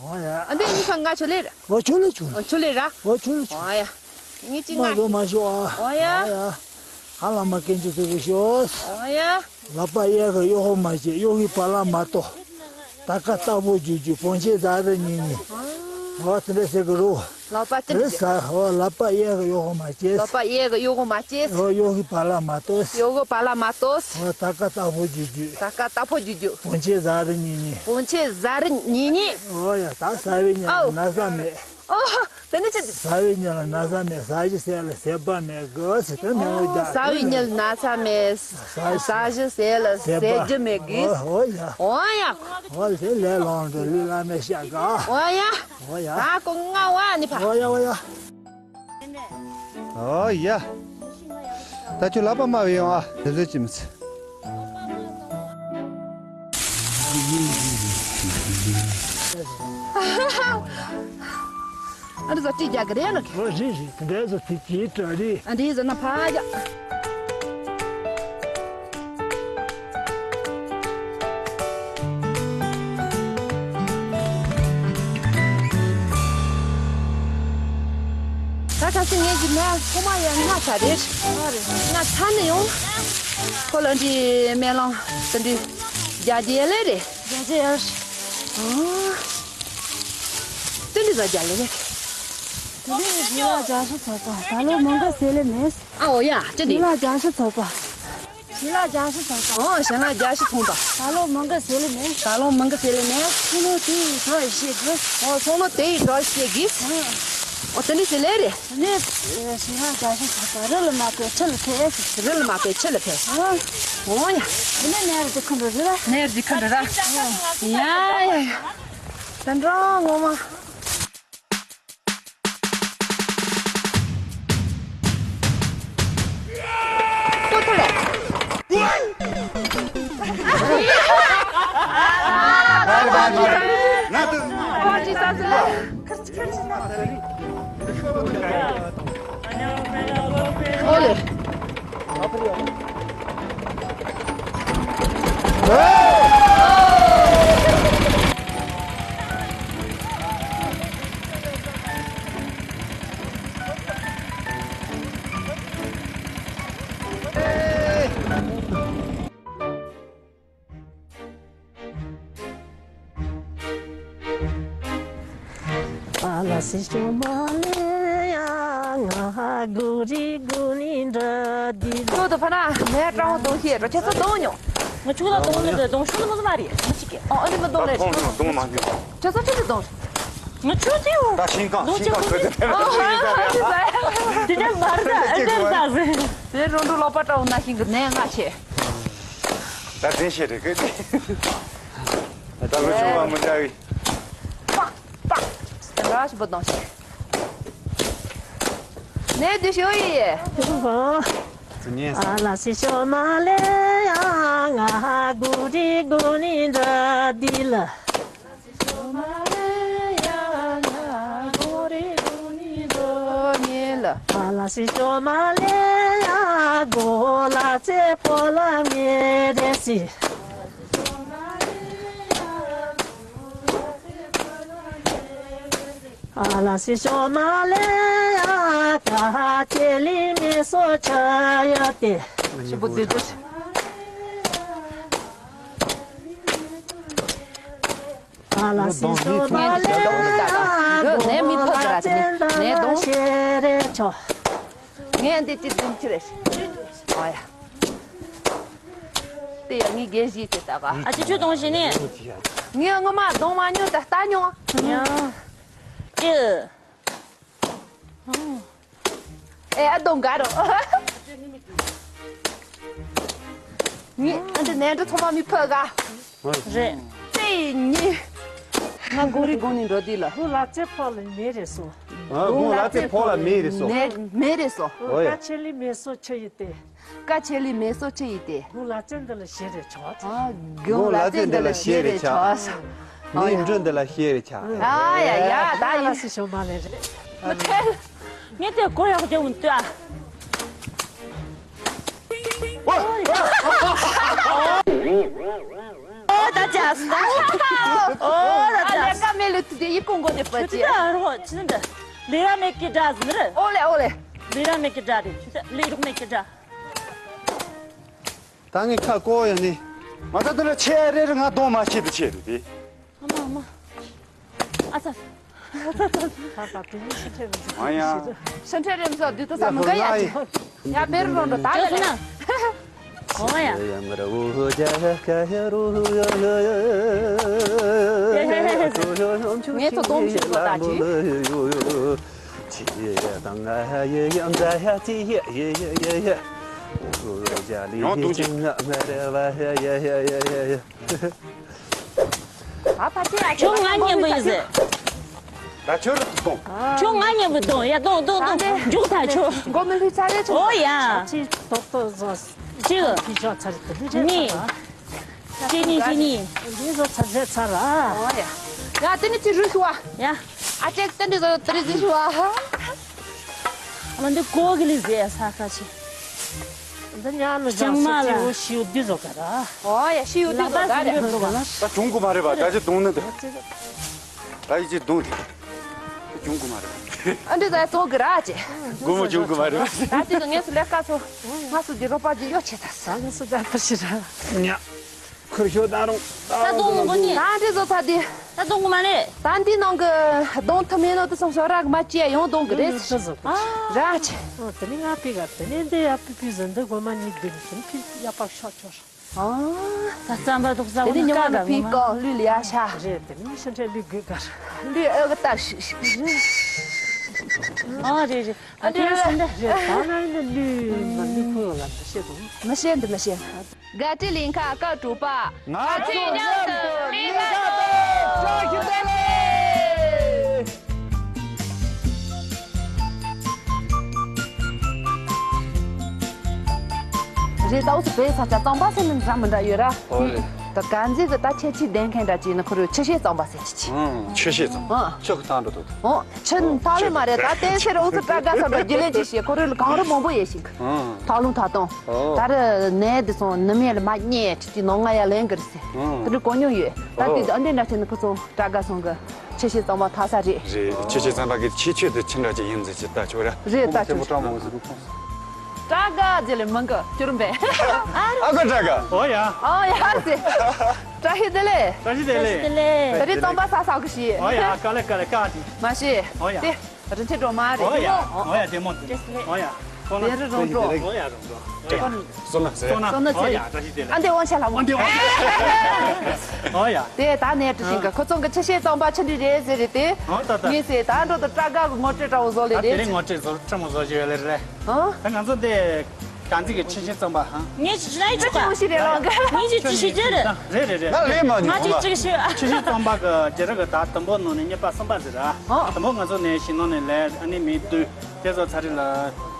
ཨོ་ཡ། ཨ་འདི་གཉིས་ཀ་ང་ཆོ་ལེ་ར། ཨོ་ཆོ་ལེ་ཆོ་ལེ། ཨོ་ཆོ་ལེ་ར། ཨོ་ཆོ་ལེ་ཆོ་ལེ། ཨོ་ཡ། ངས་ཅི་ང་། མ་བཟོ་མ་ཤོག་ཨ། ཨོ་ཡ། ཨོ་ཡ། ཧ་ལམ་མ་སྐད་ཆ་ཟེར་གི་ཤོག་ཨོ་ཡ། ལག་པ་གཡས་ཀ་གཡོག་པོ་མ་བྱེད་གཡོག་གི་བར་ལ་མ་གཏོགས། ད་ཀ་རྟག་པོ་རྒྱུ་རྒྱུ་བོན་ཆེ་ཟ་རེ་ཉིན་ཉིན། ཨོ་དེ་འདྲ་ཟེར་གི་རོ། ལག་པ་ཅི་རེད་ཟ་ཨོ་ལག་པ་གཡས་ཀ་གཡོག་པོ་མ་བྱེད། ལག་པ་གཡས་ཀ་གཡོག་པོ་མ་བྱེད། ཨོ་གཡོག་གི་བར་ལ་མ་གཏོགས། གཡོག་གི་བར་ལ་མ་གཏོགས། ཨོ་ད་ཀ་རྟག་པོ་རྒྱུ་རྒྱུ། ད་ཀ་རྟག་པོ་རྒྱུ་རྒྱུ། བོན་ཆེ་ཟ་རེ་ཉིན་ཉིན། བོན་ཆེ་ཟ་རེ་ཉིན་ཉིན། ཨོ་ཡ་ད་ཟ་བའི་ཉིན་ཨོ། ན་ཟ་མེད། ཨོ། དེ་ནི་ཅི། ཟ་བའི་ཉིན་ལ་ན་ཟ་མེད་ཟ་བཞིན་ཟས་ལ་ཟད་པ་མེད་གི་ཟེར་ད་མེད་འོ་ཟ་བའི་ཉིན་ལ་ན་ཟ་མེད། ཟ་བཞིན་ཟས་ལ་ཟད་རྒྱུ་མེད་གི། ཨོ་ཡ། ཨོ་ཡ། ཨོ་དེ་ལས་ལོང་དུ་ལུས་བླ་མའི་ཤ་ག། ཨོ་ཡ། ཨོ་ཡ། ད་ཀོ་ང་བ་ནི་ཕ། ཨོ་ཡ་ཨོ་ཡ། ཨོ་ཡ། ད་ཁྱོད་ལག་པ་དམར་བའི་ཡོང་ཨ་དེ་ཚོད་ཅི་མི་ཚེ། ཨ་རི་ཟ་ཏི་རྒྱག་གི་རེད་ལ། ཨོ་རེད་རེད་དེ་འདྲ་ཟ་ཏི་ཅི་ཏྲ་རེད། ཨ་འདི་ཟ་ན་ཕ་རྒྱག་ད་ག་སེ་ངེད་ཀྱི་ནས་ཁོ་མ་ཡང་ང་ཚ་རེད། ང་ཚ་ནས་ཡོང་། ཁོ་ལ་འདི་སྨན་ལམ་དེ་འདི་རྒྱ་རྒྱལ་ལེ་རེད། རྒྱ་རྒྱལ། ཨ། དེ་འདི་ཟ་རྒྱ་ལེ་རེད། དེ་ནས་ཞི་ལ་རྒྱ་ཤི་ཚོགས་པ་ད་ལོ་མང་ག་ཟེར་ལེ་མེད། ཨ་འོ་ཡ་ཅི་འདི། ཞི་ལ་རྒྱ་ཤི་ཚོགས་པ། ཞི་ལ་རྒྱ་ཤི་ཚོགས་པ། ཨོ་ཞི་ལ་རྒྱ་ཤི་ཚོགས་པ། ད་ལོ་མང་ག་ཟེར་ལེ་མེད། ད་ལོ་མང་ག་ཟེར་ལེ་མེད། ཚོང་ལོ་དེ་ཡི་གྲོགས་ཤེས་གི། ཨོ་ཚོང་ལོ་དེ་ཡི་གྲོགས་ཤེས་གི། ཨོ་དེ་ནི་ཟེར་ལེ་རེད། དེ་ནས་ཞི་ལ་རྒྱ་ཤི་ཚོགས་པ་རི་ལ་མ་བལྟས་ཆུ་ལ་ཕེབས། རི་ལ་མ་བལྟས་ཆུ་ལ་ཕེབས། ཨོ་ཡ། དེ་ནས་ནེར་འདི་ཁུན་རི་ར། ནེར་འདི་ཁུན་རི་ར། ཡ་ཡ་ཡ། ད་འགྲོ་ངོ་མ། ཨ་ལ་སི་ཤོ་མ་ལེ་ཡ་ང་གུ་རི་གུ་ནི་འདྲ་དི། ཁྱོད་དུ་ཕ་ན་ནས་སྤྲང་བོ་གཏོང་ཤེས་རོ་ཁྱེད་ཚོ་གཏོང་མྱོང་། ང་ཆུ་ལ་གཏོང་ནི་འདྲ་གཏོང་ཤུ་ནི་མ་ཟ་མ་རེད་མ་ཤི་ཀེ། ཨོ་ཨ་ནི་མ་གཏོང་ལེ། གཏོང་མྱོང་གཏོང་མ་མྱོང་། ཁྱེད་ཚོ་ཁྱེད་ཚོ་གཏོང་། ང་ཆོས་ཅིའོ། ད་ཤིང་ཀང་ལོ་ཤིང་ཀང་ཆོས་ཁོས་དེ་ཨ་ཧ་ཨ་ཧ་ཟ། དེ་འདྲ་མར་ད་ཨ་འདྲ་ཟ་ཟེར། དེ་རོང་འབྲོག་ལོག་པ་འདྲ་བོ་ན་ཤིང་གི་ནས་ང་ཆེ། ད་དེ་ཤེས་རེད་གི། ད་ལོ་ཆུང་བ་མི་འདྲ་བའི། པག་པག་དེ་འདྲ་ཞིག་པོ་གཏོང་ཤིག་ནས་དེ་ཤོ་ཡི། ཨ་ལ་སི་ཤོ་མ་ལེ་ཡ་ང་གུ་རི་གུ་ནི་འདྲ་དི་ལ། ཨ་ལ་སི་ཤོ་མ་ལེ་ཡ་གོ་ལ་ཚེ་ཕོ་ལ་མེ་རེ་སི། ཨ་ལ་སི་ཤོ་མ་ལེ་ཡ་ཀ་ཧ་ཅེ་ལི་མེ་སོ་ཆ་ཡ་ཏེ། ཞིབ་པོ་དེ་དེ། ཨ་ལ་སི་ཤོ་མ་ལེ་ཡ་ནས་མི་ཕོ་ག་ར་ནས་དོང་ཤེ་རེ་ཆོ། ངས་འདི་ཅི་འདུམ་ཅི་རེད། ཨ་ཡ། དེ་ཡ་ངའི་རྒན་གཞིས་དེ་ལྟ་ག་ཨ་ཅི་ཆོས་གཏོང་ཞིག་ནས། ངས་ངོ་མ་གཏོང་མ་མྱོང་ད་ལྟ་མྱོང་། ཡ། ཨེ་ཨ་གཏོང་ག་རོ། ངས་ཨ་འདི་ནས་འདྲ་ཚང་མ་མི་ཕོ་ག་རེད། དེ་ཉི། ང་གོ་རི་གོ་ནི་འགྲོ་དུས་ལ། ཧུ་ལ་ཙེ་ཕོ་ལ་མེ་རེ་སོ། ཨ་ཧུ་ལ་ཙེ་ཕོ་ལ་མེ་རེ་སོ། ནས་མེ་རེ་སོ། ཨོ་ཡ། ཀ་ཆེ་ལི་མེ་སོ་ཆ་ཡི་ཏེ། ཀ་ཆེ་ལི་མེ་སོ་ཆ་ཡི་ཏེ། ཧུ་ལ་ཙེ་འདི་ལ་ཤེ་རེ་ཆོག་ཨ་ཧུ་ལ་ཙེ་འདི་ལ་ཤེ་རེ་ཆོག་ནི་འགྲོ་འདི་ལ་ཤེ་རེ་ཆ། ཨ་ཡ་ཡ་ད་ཡིན། ངས་དེ་གོ་ཡག་རྒྱབ་འདུག་ཨ། ཨོ་ད་ཅག་ཨོ་ད་ཅག་ལས་ཀ་མེད་ལུས་དུ་དེ་ཡི་ཀོང་གོ་དེ་པ་ཅི། ཨ་རོ་ཅི་འདི་ལས་ར་མེད་ཀི་འདྲ་ཟིན་རེད། ཨོ་ལེ་ཨོ་ལེ། ལས་ར་མེད་ཀི་འདྲ་རེད་ཅི་ལས་རོགས་མེད་ཀི་འདྲ། ད་ངས་ཁ་བསྐོར་ཡོང་ནི། ང་ད་ལྟ་ལ་ཆེ་རེ་རེ་ང་གདོང་མ་ཤེས་དུ་ཆེ་རེ་དེ། ཨ་མ་ཨ་མ། ཨ་ཙ། ཨ་ཙ་ཙ་ཙ། ད་ད་དེ་ནི་ཕྱི་འཕྲལ་རིམ་གཟུགས། ཨ་ཡ། ཕྱི་འཕྲལ་རིམ་གཟུགས་འདི་ད་ས་མི་འགའ་ཡ་ཅི། ཡ་བེར་རོང་འགྲོ་ད་ཡ་ལ། ཨོ་ཡ། ངས་ཚོ་གདོང་ཞིག་ལོ་ད་ཅི། ཡོང་དུང་ཅི། ཨ་ཕ་ཅི་ཡ་ཁྱོད་ང་མཉམ་པོ་ཡིན་ཟེར། ད་ཁྱོད་རུ་གཏོང་། ཁྱོད་ང་མཉམ་པོ་གཏོང་ཡ་གཏོང་གཏོང་གཏོང་མཇུག་ཐག་ཆོད། མགོ་མི་ལུས་ཚ་རེ་ཆོད། ཨོ་ཡ། ཅི་ཏོག་ཏོག་བཟོ། གཅིག་ཕི་ཤོག་ཚར་དུ་ལུས་རེ་གཉིས། ཚར་ར། གཅིག་གཉིས་གཅིག་གཉིས། ལུས་བཟོ་ཚར་རེ་ཚར་ར། ཨོ་ཡ། ཡ་དེ་ནི་ཅི་རུ་ཤུ་བ། ཡ། ཨ་ཅེ་ཏན་ཏན་བཟོ་དེ་རི་ཟི་ཤུ་བ། ཨ་མ་འདི་ཀོ་གི་ལི་ཟེ་ས་ཁ་ཆེ། འདི་ཉག་ལ་ཅང་མ་ལ། ཤིའུ་ཤིའུ་འདི་བཟོ་ག་ར། ཨོ་ཡ་ཤིའུ་འདི་བཟོ་ག་ར། ད་བྱུང་གི་མ་རེད་པ་ད་ཅི་གཏོང་ནི་འདི། ད་ཡི་ཅི་གཏོང་དེ། བྱུང་གི་མ་རེད་པ། ཨ་འདི་ད་བཙོག་གི་ར་ཅེ། དགོང་མོ་བྱུང་གི་མ་རེད་པ། ད་དེ་གི་ངས་སུ་ལས་ཀ་ཚོ། ང་སུ་འདི་རོགས་པ་འདི་གཡོ་ཆེ་ད་ས། ང་སུ་ད་པ་ཞི་ར། ཉ། ཁུར་ཤོ་ད་རུང་། ད་གཏོང་མི་དགོས་ནི། ད་འདི་བཟོ་ཚ་འདི། ད་གཏོང་གི་མ་རེད། ད་འདི་ནང་གི་གདོང་ཐུ་མེད་ནོ་དུ་སོང་ཤོ་ར་གི་མ་ཅི་ཡ་ཡོང་གཏོང་གི་རེད། ཨ། ར་ཆེ། ཨོ་དེ་ནི་ང་པི་ག་དེ་ནི་འདི་ཡ་པི་པི་ཟིན་འདི་གོ་མ་ནི་འདི་ནི་ཕི་ཡ་པག་ཤོག་ཆོར། ཨ། ད་རྩམ་པ་དུག་ས་དེ་ནི་ཉི་མ་ལ་པི་གང་ལུས་ལ་ཡ་ཤ། རེད་དེ་ནི་ཤ་འཕྲད་ལུས་དགོས་གར། ལུས་ཨ་གི་ལྟ་ཞིག་ཞིག་ཨ་རེད་རེད། ཨ་དེ་ཡ་ཤ་འདི་རེད་ད་ན་ཡིན་ན་ལུས་མ་ལུས་ཕུ་ལ་མ་ཤེས་དུ། མ་ཤེས་འདི་མ་ཤེས། དགའ་སྤྲོའི་ལིང་ཁ་སྐར་དྲུག་པ། ང་ཚོ་མཉམ་དུ་མི་ཁ་དོག་བཀྲ་ཤིས་བདེ་ལེགས། རེད་ད་འུ་ཚོ་བོད་ས་ཆ་གཙང་པ་ཟེར་ནས་འདྲ་མི་འདྲ་ཡོད་ར། ཨོ་རེད། ད་ག་འཛི་གི་ད་ཁྱད་ཆོས་ལྡན་མཁན་འདྲ་ཅིག་ཡིན་ན་ཁོ་རེ་ཆུ་ཤེལ་གཙང་པ་ཟེར་གྱི་ཅི། ཨང་ཆུ་ཤེལ་གཙང་པ། ཨང་། ཆུ་གི་སྟེང་དུ་འདུག་ཨོ། ཆུ་ཐག་ལེ་མ་རེད་ད་དེ་ཕྱིར་འུ་ཚོ་སྤྲ་དགའ་ས་འདྲ་རྒྱུ་ལས་ཅི་བྱེད་ཁོ་རེ་ལ་གང་རུང་མང་པོ་ཡོད་ཤིང་གི་ཨང་། ཐག་རླུང་ཐག་སྟོང་། ཨོ། ད་རེ་ནས་དེ་སོང་ནུ་མའི་ལ་མ་རྙེད་ཅི་ཅི་ནོ་ང་ཡ་ལེན་གི་རེད་ཟེར། ཨང་། དེ་འདྲ་གོ་མྱོང་ཡོད་ད་ཨོ། དེ་ཨ་འདྲེ་འདྲ་བྱས་ནས་ཁོ་ཚོ་སྤྲ་དགའ་སོང་གི་ཆུ་ཤེལ་གཙང་པ་ཐག་ས་རེད། རེད་ཆུ་ཤེལ་གཙང་པ་གི་ཆེ་ཆོས་དེ་ཆི་འདྲ་ཅིག་ཡིན་ཟེར་ཅི་ལྟ་ཆོག་ར། རེད་ད་ཆུ་ཤེལ་སྤྲ་མོ་ཟེར་ཁོང་། སྤྲ་དགའ་རྗེས་ལ་མི་འགི་སྐྱུར་འབེ། ཨ་ཁུ་སྤྲ་དགའ། ཨོ་ཡ། ཨོ་ཡ་ཟེ། བཀྲ་ཤིས་བདེ་ལེགས། བཀྲ་ཤིས་བདེ་ལེགས། ད་རེས་རྩམ་པ་ཟ་ཟ་གི་ཤི། ཨོ་ཡ་ཀ་ལེ་ཀ་ལེ་ཀ་ཏི། མ་ཤེས། ཨོ་ཡ། དེ་རིན་ཆེན་སྒྲོལ་མ་རེད། ཨོ་ཡ། ཨོ་ཡ་བདེ་མོ་བདེ། ཨོ་ཡ། དེ་རུ་རོང་འབྲོག་ཨོ་ཡ་རོང་འབྲོག་སོ་ན་ཟེར། སོ་ན་ཟེར། ཨོ་ཡ་བཀྲ་ཤིས་བདེ་ལེགས། ཨ་འདི་དབང་ཆ་ལྷ་མོ། ཨ་འདི་དབང་ཆ། ཨོ་ཡ། དེ་ད་ནས་བཀྲ་ཤིས་འགའ་ཁོ་ཚོ་གི་ཆུ་ཤེལ་གཙང་པ་ཆུ་འདྲི་རེད་ཟེར་རེད་དེ། ཨོ་ད་ད། ངས་ཟེར་ད་འགྲོ་དུ་སྐྲ་དཀར་གི་ངོ་སྤྲོད་འདྲ་བོ་བཟོ་ལེ་ད་དེ་རེད། རིང་ངོ་སྤྲོད་བཟོ་སྤྲ་མོ་བཟོ་བཞིན་ཡོད་ལེ་རེད། ཨོ། ད་ང་ཚོ་འདི་གང་ཚིག་གི་ཆུ་ཤེལ་གཙང་པ་ཧང་། ངས་ཅི་ཞིག་ལ་ཡིག་ཆོག་ག་ཞིག་རེད་ལོ། ངས་ཅི་ཅི་ཞིག་རེད། རེད་རེད་རེད། ང་ལས་མ་ང་ཅི་ཉུང་ལ། ཅི་ཞིག་ཆུ་ཤེལ་གཙང་པ་གི་རྒྱ་ར་གི་ད་དུམ་བུ་ནང་ནས་གཉིས་པ་གསུམ་པ་ཟེར་ར། ཨོ། དུམ་བུ་ང་ཚོ་ནས་ཞིང་ནང་ནས་ལས་ཨ་ནི་མི་བསྡུས། དེ་ཚོ་ཚ་རེ་ལ་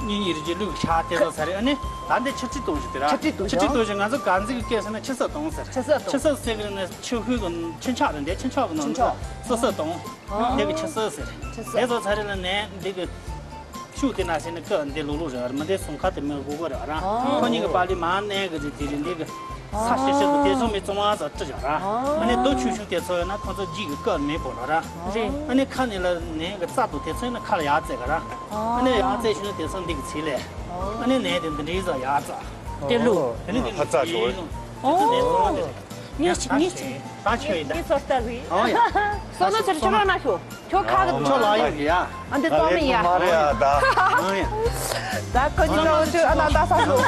གཉིས་གཉིས་རེ་རྗེས་ལུག་ཤ་དེ་ཚོ་ཚ་རེ་ཨ་ནི་ད་འདི་ཆུ་ཁྲི་གཏོང་ཞིག་དེ་ར། ཆུ་ཁྲི་གཏོང་ཆུ་ཁྲི་ཞིག་གཏོང་ཞིག་ང་ཚོ་གང་ཟིག་གི་སྐད་ཟེར་ན་ཆུ་སྲིབ་གཏོང་ཟེར། ཆུ་སྲིབ། ཆུ་སྲིབ་ཟེར་གི་ནི་ཆུ་ཤེལ་གི་ཆུ་འཁྱག་རེད་འདི་ཆུ་འཁྱག་གི་ནང་ཆུ་འཁྱག་སྲིབ་སྲིབ་གཏོང་། ཨོ། འདི་གི་ཆུ་སྲིབ་ཟེར། ཆུ་སྲིབ། དེ་ཚོ་ཚ་རེ་ལ་ནས་འདི་གི་ཤུགས་དེ་ན་ཟེར་ནི་ཀ་འདི་ལུག་ལུག་རེད་བ་རེད་མི་འདི་སུམ་ཁ་དེ་མི་དགུ་གོ་རེད་བ་ར། ཨོ། ཁོ་གཉིས་ཀྱི་པ་ལི་མ་གནས་གི་རེད་དེ་རེད་འདི་གི་ས་ཤེ་ཤེ་གི་དེ་ཚོ་མི་ཙོང་བ་ཙ་ཀྲི་བྱ་ར། ཨོ། ཨ་ནི་རྡོ་ཆུ་ཤུགས་དེ་ཚོ་ཡོད་ན་ཁོ་ཚོ་ལྗིད་གི་ཀ་མི་བོ་ལ་ར། རེད། ཨ་ནི་ཁ་ནས་ལ་ནས་གི་རྩ་དུ་དེ་ཚོ་ཡོད་ན་ཁ་ལ་ཡག་རྩེ་གི་ར། ཨོ། ཨ་ནི་ཡག་རྩེ་ཤུགས་དེ་ཚོ་འདི་གི་ཚིག་ལས། ཨོ། ཨ་ནི་ནས་དེ་འདི་འདྲའི་ཙ་ཡག་རྩ། དེ་ལུག་དེ་ནི་འདི་ཧ་ཙ་ཆོ། ཨོ། ཨོ། ངས་ངས་ད་ཆོས་ཡིན་ད། ངས་ཚོར་ལྟ་བུའི། ཨོ་ཡ། སོ་ནོ་ཚེ་རིང་ཁྱོད་རང་ན་ཤོག་ཁྱོད་ཁ་གི་ཁྱོད་ལ་ཡོད་ཡ། ཨ་འདི་ཙོ་མི་ཡ། མ་རེད་ཡ་ད། ཨོ་ཡ། ད་ཁོ་གཉིས་ཀ་འོ་ཆོས་ཨ་ན་ད་ས་ཤོག་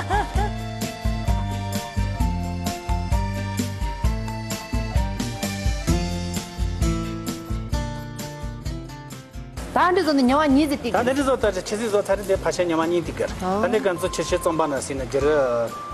ད་འདི་ཚོ་ནི་ཉི་མ་གཉིས་ཙམ་ཏིག་ད་འདི་ཚོ་ད་ཆི་ཟིག་ཚོ་ཚ་རི་འདི་ཕ་ཤ་ཉི་མ་གཉིས་ཏིག་གར། ཨོ། ད་འདི་ག་ཚོ་ཆི་ཆི་ཙམ་པ་ན་སྲིད་ན་རྒྱུ་རུ་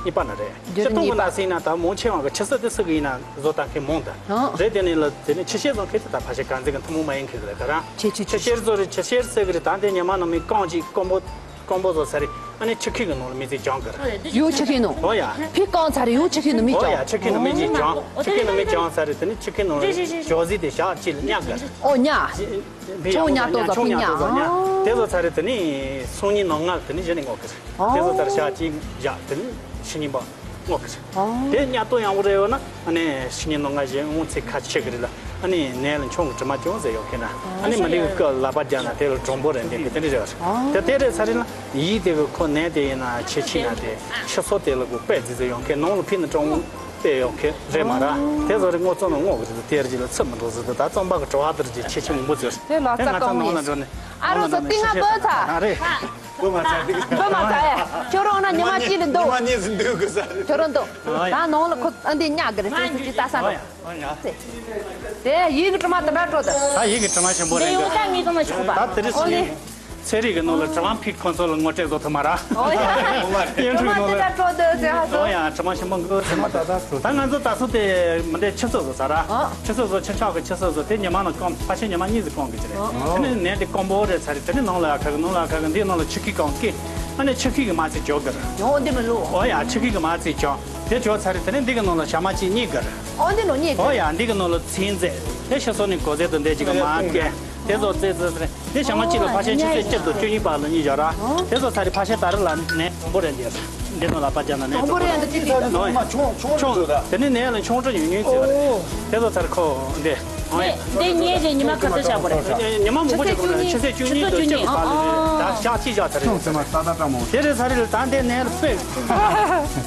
གཉིས་པ་ན་རེད། རྒྱུ་རུ་གཉིས་པ། ཆི་ཏུང་གི་ན་སྲིད་ན་ད་མོ་ཆེ་བ་གི་ཆི་ས་དེ་སུ་གི་ཡིན་ན་བཟོ་ད་མཁན་མོང་ད། ཨོ། རེད་དེ་ནི་ལ་དེ་ནི་ཆི་ཤེ་ཚོ་མཁན་དེ་ད་ཕ་ཤ་ག་ཚོད་གི་ཐུན་མོང་མ་ཡིན་མཁན་གི་རེད་ད་ར། ཆི་ཆི་ཆི་ཤེ་ཚོ་རེད་ཆི་ཤེ་ཟེར་གི་རེད་ད་འདི་ཉི་མ་ནང་མི་རྐང་གཅིག་རྐང་པོ་རྐང་པོ་བཟོ་ས་རེད། ཨ་ནི་ཆི་ཁི་གི་ནང་ལ་མི་ཚེ་སྦྱང་གི་རེད། ཡོ་ཆི་ཁི་ནང་། ཨོ་ཡ། ཕི་རྐང་ཚ་རེད་ཡོ་ཆི་ཁི་ནང་མི་ཨོ་སྦྱང་། ཡ་ཆི་ཁི་ནང་མི་ཚེ་སྦྱང་ཆི་ཁི་ནང་མི་སྦྱང་ས་རེད་དེ་ནི་ཆི་ཁི་ནང་ལ་ཞོ་ཟི་དེ་ཞག་གཅིག་ལ་ཉག་གི་རེད། ཨོ་ཉག་ཆུང་ཉག་ཏོ་ཟ་ཕུ་ཉག་ཏོ་ཟ་ཉག་དེ་ཚོ་ཚ་རེ་དེ་ནི་སང་ཉིན་ནང་ང་དེ་ནི་གཞི་ནས་ངོ་གི་རེད། དེ་ཚོ་ཚ་རེ་ཞག་གཅིག་བཞག་དེ་ནི་ཕྱི་ཉིན་པ་ངོ་གི་རེད། དེ་ཉག་ཏོ་ཡང་བོ་རེ་ཡོད་ན་ཨ་ནི་ཕྱི་ཉིན་ནང་ང་གཞི་ངོ་ཚེ་ཁ་ཆེ་གི་རེད་ལ་ཨ་ནི་ནས་ལ་མཆོང་གི་དྲི་མ་ཅུང་ཟད་ཡོད་མཁན་ན་ཨ་ནི་མི་འདི་གི་ལག་པ་རྒྱག་ན་དེ་ལ་གྲུང་པོ་རེད་འདི་གི་དེ་འདྲ་རེད་བ་རེད། དེ་དེ་རེད་ཚ་རེ་ལ་ཡིད་དེ་གི་ཁོ་ནས་དེ་ཡིན་ན་ཆེ་ཆེ་ན་དེ་ཕྱི་སོ་དེ་ལ་གི་དཔེ་རྫི་རྫི་ཡོད་མཁན་ནང་ལ་ཕི་ནི་གྲུང་དཔེ་ཡོད་མཁན་རེད་མ་ར། དེ་ཚོ་རེ་ངོ་ཚོ་ནང་ངོ་གི་རེད་དེ་རྗེས་ལ་ཚུད་མི་འགྲོ་ཟེར་དུ་ད་རྩོམ་པ་གི་བྲོ་བ་དེར་རྗེས་ཆེ་ཆེ་མང་པོ་ཟེར། དེ་ལ་རྩ་ང་ཚོ་གང་ནང་ལ་ཡིན། འགྲོ་ནས་ཨ་རོ་ཚོ་ཏི་ང་བོད་ཚ། ཨ་རེད། བོད་མ་ཚ་འདི་གི་བོད་མ་ཚ་ཡ། ཁྱོད་རང་ན་ཉི་མ་གཅིག་ལ་འདུག་ཉི་མ་གཉིས་ཟིན་འདུག་གི་ས་རེད། ཁྱོད་རང་འདུག་ཨ་ཡ། ད་ནང་ལ་ཁོ་ཨ་འདི་ཉག་གི་རེད་ཅེས་ཅི་ལྟ་ས་འགྲོ། ཨ་ཡ། དེ་ཡིད་ཀྱི་དྲི་མ་དེ་འདྲ་སྤྲོ་དུ། ད་ཡིད་ཀྱི་དྲི་མ་ཞིམ་པོ་རེད་འདུག་ད་ངས་ཀྱང་ལ་ཆོག་པ། ད་དེ་རིང་ཨོ་ལེ། སོང་ནས་ཚན་རིག་གི་ནང་ལ་དྲི་མ་ཕིག་ཁོང་ཚོ་ལ་ངོ་སྤྲོད་བཟོ་ཐུབ་མ་ར། ཨོ་ཡ། ཡིན་དྲི་མ་དྲི་མ་དེ་འདྲ་སྤྲོ་དུ་ཟེར་ཧ་སོ། ཨོ་ཡ་དྲི་མ་ཞིམ་པོ་འགོ་ཟེར་མ་ད་ད་སོ། ད་ང་ཚོ་ད་སོ་དེ་མི་འདྲའི་ཆུ་ཚོད་བཟོ་ས་ར། ཨོ། ཆུ་ཚོད་བཟོ་ཆུ་ཆག་གི་ཆུ་ཚོད་བཟོ་དེ་ཉི་མ་ལ་སྐོང་ཕ་ཤེ་ཉི་མ་གཉིས་ཟིག་སྐོང་གི་ཅི་རེད། ཨོ། དེ་ནས་ནས་དེ་སྐོང་པོ་རེད་ཚ་རེད་དེ་ནས་ནང་ལ་ཡ་ཁ་གི་ནང་ལ་ཡ་ཁ་གི་འདིའི་ནང་ལ་ཆུ་ཁི་སྐོང་གི་ཨ་ནས་ཆུ་ཁི་གི་མ་ཚིག་ཇོ་གི་ར། ཨོ་འདི་མི་ལོ། ཨོ་ཡ་ཆུ་ཁི་གི་མ་ཚིག་ཇོ། དེ་ཇོ་ཚ་རེད་དེ་ནས་འདི་གི་ནང་ལ་ཞག་མ་གཅིག་གཉིས་དགར། ཨོ་འདི་ནོ་གཉིས་ཨོ་དགར། ཡ་འདི་གི་ནང་ལ་ཚིན་རྫས་དེ་ཤི་སོ་ནི་གོ་ཟེ་དང་འདས་ཅིག་གི་མ་སྐད་དེ་ཚོ་རྫས་རྫས་རེད། དེ་ཞག་མ་གཅིག་ལ་ཕ་ཤེ་ཆུ་ཚོད་བཅུ་དང་བཅུ་གཉིས་བར་ལ་གཉིས་བཞག་ར། དེ་ཚོ་ཚ་རེད་ཕ་ཤེ་ད་རེ་ལ་ནས་གྲོང་པོ་རེད་འདི། འདི་ནང་ལ་པ་ཅག་ན་ནས་གྲོང་པོ་རེད་འདི་ཅི་ཚ་རེད་ནོ་ཡ། ཆུང་ཆུང་ཆུང་དེ་ནི་ནས་ལ་ཆུང་ཆུང་ཉུང་ཉུང་ཚེ་བ་རེད། དེ་ཚོ་ཚ་རེད་ཁོ་འདི། འདི་འདི་ཉེ་ཞེ་ཉི་མ་ག་ཚོད་བཞག་པ་རེད། ཉི་མ་མང་པོ་ཅིག་གོང་ནས་ཆུ་ཚོད་བཅུ་གཉིས་དང་བཅུ་གཉིས་བར་ལ་རེད་ད་ཞག་གཅིག་བཞག་ཚ་རེད། ཆུང་ཚེ་མ་ས་ད་ད་སྤྲང་མོ། དེ་རེད་ཚ་རེད་ལ་ད་འདི་ནས་ལ་དཔེ་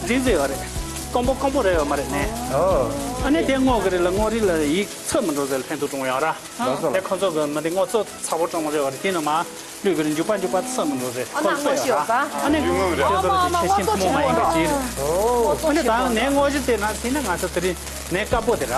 འདི་ཟེར་བ་རེད། ཀོང་པོ་ཀོང་པོ་རེད་ཡོད་མ་རེད་ནས། ཨོ། ཨ་ནི་དེ་སྔོ་གི་རེད་ལ་སྔོ་རིགས་ལ་ཡིག་ཚོད་མི་འགྲོ་ཟེར་ལ་ཕན་ཐོགས་གྲོང་ཡོད་ར། ལགས་སོ་དེ་ལགས། ཁོ་ཚོ་གི་མི་དེ་སྔོ་ཚོད་ཚ་པོ་གྲོང་རེད་བ་རེད་དེ་ནི་མ་ལུས་གི་རེད་འཇུག་པ་འཇུག་པ་ཚོད་མི་འགྲོ་ཟེར་ཨ་ཁོ་ན་དཔེ་སྔོ་ཡོད་ཤི་ཡོད་ར། ས། ཨ་ནི་ཨོ་མ་དེ་ཚོ་ཨོ་མ་ལ་ཆེ་ཤིང་ཐུན་མོང་མ་ཡིན་པ་ཅིག་རེད། ཨོ་ཨ་ནི་ད་ནས་སྔོ་ཞིག་དེ་ན་དེ་ན་ང་ཚོ་དེ་རིང་ནས་དཀར་པོ་དེ་ར།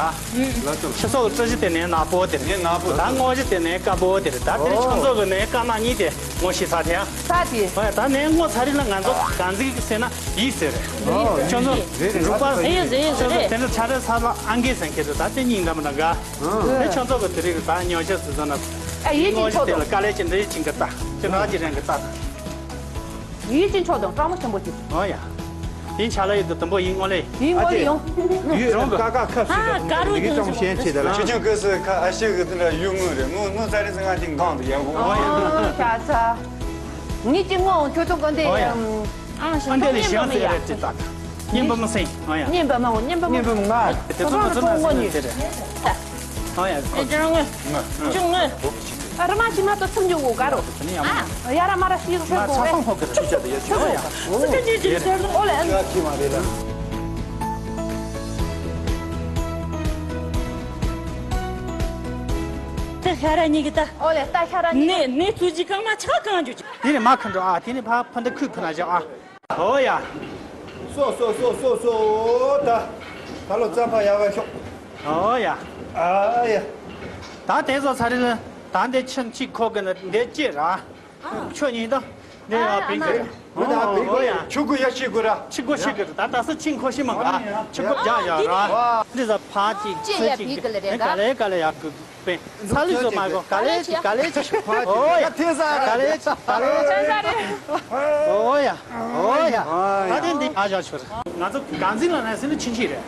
ལགས་སོ། ཕྱི་སོགས་བཀྲ་ཤིས་དེ་ནས་ནག་པོ་དེ་རེད། ནས་ནག་པོ་ད་སྔོ་ཞིག་དེ་ནས་དཀར་པོ་དེ་རེད་ད་དེ་རིང་ཆུ་ཚོད་གི་ནས་དཀར་ནག་གཉིས་དེ་ངོ་ཤེས་ཚར་དེ་ཡང་། ས་དེ། ཨོ་ཡ་ད་ནས་སྔོ་ཚ་རིགས་ལ་ང་ཚོ་གང་ཟིག་ཟེར་ན་ཡིད་ཟེར་རེད། ཨོ། ཁྱོད་ཚོ་རེད་རེད་འབྲུག་པ་ཡིད་ཟེར་ཡིད་ཟེར་ཁྱོད་ཚོ་རེད། དེ་འདྲ་ཆ་རེ་ས་ལ་ཨང་ཀི་ཟེར་མཁན་དེ་ད་དེ་གཉིས་འདྲ་མི་འདྲ་འགའ། ཨོ། དེ་ཁྱོད་ཚོ་གི་དེ་རིགས་ད་ཉོ་ཆ་ཟེར་ཟེར་ན། ཨ་ཡིད་ཀྱི་ཕྱོགས་དང་། དེ་ལ་དཀའ་ལས་ཀྱི་འདྲེ་ཅིང་གི་ལྟ། ཁྱོད་རང་གི་རང་གི་ལྟ། ཡིད་ཀྱི་ཕྱོགས་དང་སྤྲང་མོ་ཆེན་པོ་ཅིག་ཨོ་ཡ། དེ་ཆ་ལ་ཡོད་དུ་དུམ་བུ་ཡིན་ངོ་ལེ། ཡིན་ངོ་ལེ་ཡོང་། ཡུལ་རང་གི་ཀ་ཀ་ཁབ་ཞིག་ཨ་དང་ཀ་རུ་ཡུལ་ཀྲང་ཞན་ཆེ་ད་ལ། ཨ་ཁྱོད་ཁྱོད་ཀི་སི་ཁ་ཨ་ཤི་གི་དེ་འདྲ་ཡུལ་དངོས་རེད་དངོས་དངོས་ཚ་རེ་ཟི་ང་དེ་འགང་དུ་ཡག་གོ་ཨོ་ཡ། ཨོ་ཤ་ཚ། ངེད་ཀྱི་ངོ་ཁྱོད་ཚོ་གོ་འདི་ཨོ་ཡ། ཨ་ཤ་ཨ་འདི་ལས་ཤང་ཟེར་རེད་ཅི་ད། གཉན་པ་མི་སེང་ཨོ་ཡ། གཉན་པ་མ་འོ་གཉན་པ་མ་གཉན་པ་མ་ང་། དེ་ཚོ་ང་ཚོ་ན་ཤི་ནི་དེ་རེད། ཨོ་ཡ། ཨེ་ཅང་ངོ་། ཅུང་ངོ་། ཨ་ར་མ་ཤི་མ་ཏོ་ཚུམ་ཉུ་གོ་ག་རོ། དེ་ནི་ཡང་མ། ཨ་ཡ་ར་མ་ར་ཤི་ཁོ་གོ་ཚ་སང་ཕོ་གི་ར་ཤི་ཅ་དེ་ཡ་ཆུ་ཨོ་ཡ། ཨོ་ལེ། ང་ཁྱི་མ་རེད་ལ། ཤ་ར་གཉིས་ཀྱི་ད། ཨོ་ལེ་ད་ཤ་ར་གཉིས་ནས་ནས་ཚུ་ཅི་གང་མ་ཆག་གང་རྒྱུ་ཅི། དེ་ནས་མ་ཁུ་འགྲོ་ཨ། དེ་ནས་ཕ་ཕ་འདི་ཁུ་ཕུ་ན་བཞག་ཨ། ཨོ་ཡ། སོ་སོ་སོ་སོ་སོ་ད། ད་ལོ་རྩམ་པ་ཡག་པ་ཤོག་ཨོ་ཡ། ཨ་ཡ། ད་དེ་ཚོ་ཚ་རེ་ལ་ད་འདི་ཆིན་ཆིག་ཁོ་གི་ནི་འདི་ཅི་ར། ཁྱོད་གཉིས་དང་། འདི་ཡ་ཨ་བིང་གི་རེད། ཨ་ཨོ་ཡ། ཆུ་གུ་ཡ་ཤི་གུ་ར། ཆུ་གུ་ཤི་གུ་ར་ད་ད་སི་ཆིན་ཁོ་ཤི་མ་ག་ཆུ་གུ་རྒྱ་ཡ་ར། འདི་ཟ་ཕ་ཅིག་ཅི་ཡ་ཚི་ཅིག་བིང་གི་ལ་རེད་ག་ག་ལེ་ག་ལེ་ཡ་གུ། པེ། ཚ་ལུ་ཚོ་མ་གོ་ག་ལེ་ཅི་ག་ལེ་ཅི། ཨོ་ཡ། ཐེ་ས་ག་ལེ་ཅི་ག་ལེ་ཅི། ཨོ་ཡ། ཨོ་ཡ། ད་དེ་འདི་ཨ་ཞག་ཆོར། ང་ཚོ་གངས་འཛིན་ལ་ན་ཟིན་ནི་ཆིན་ཆིན་རེད།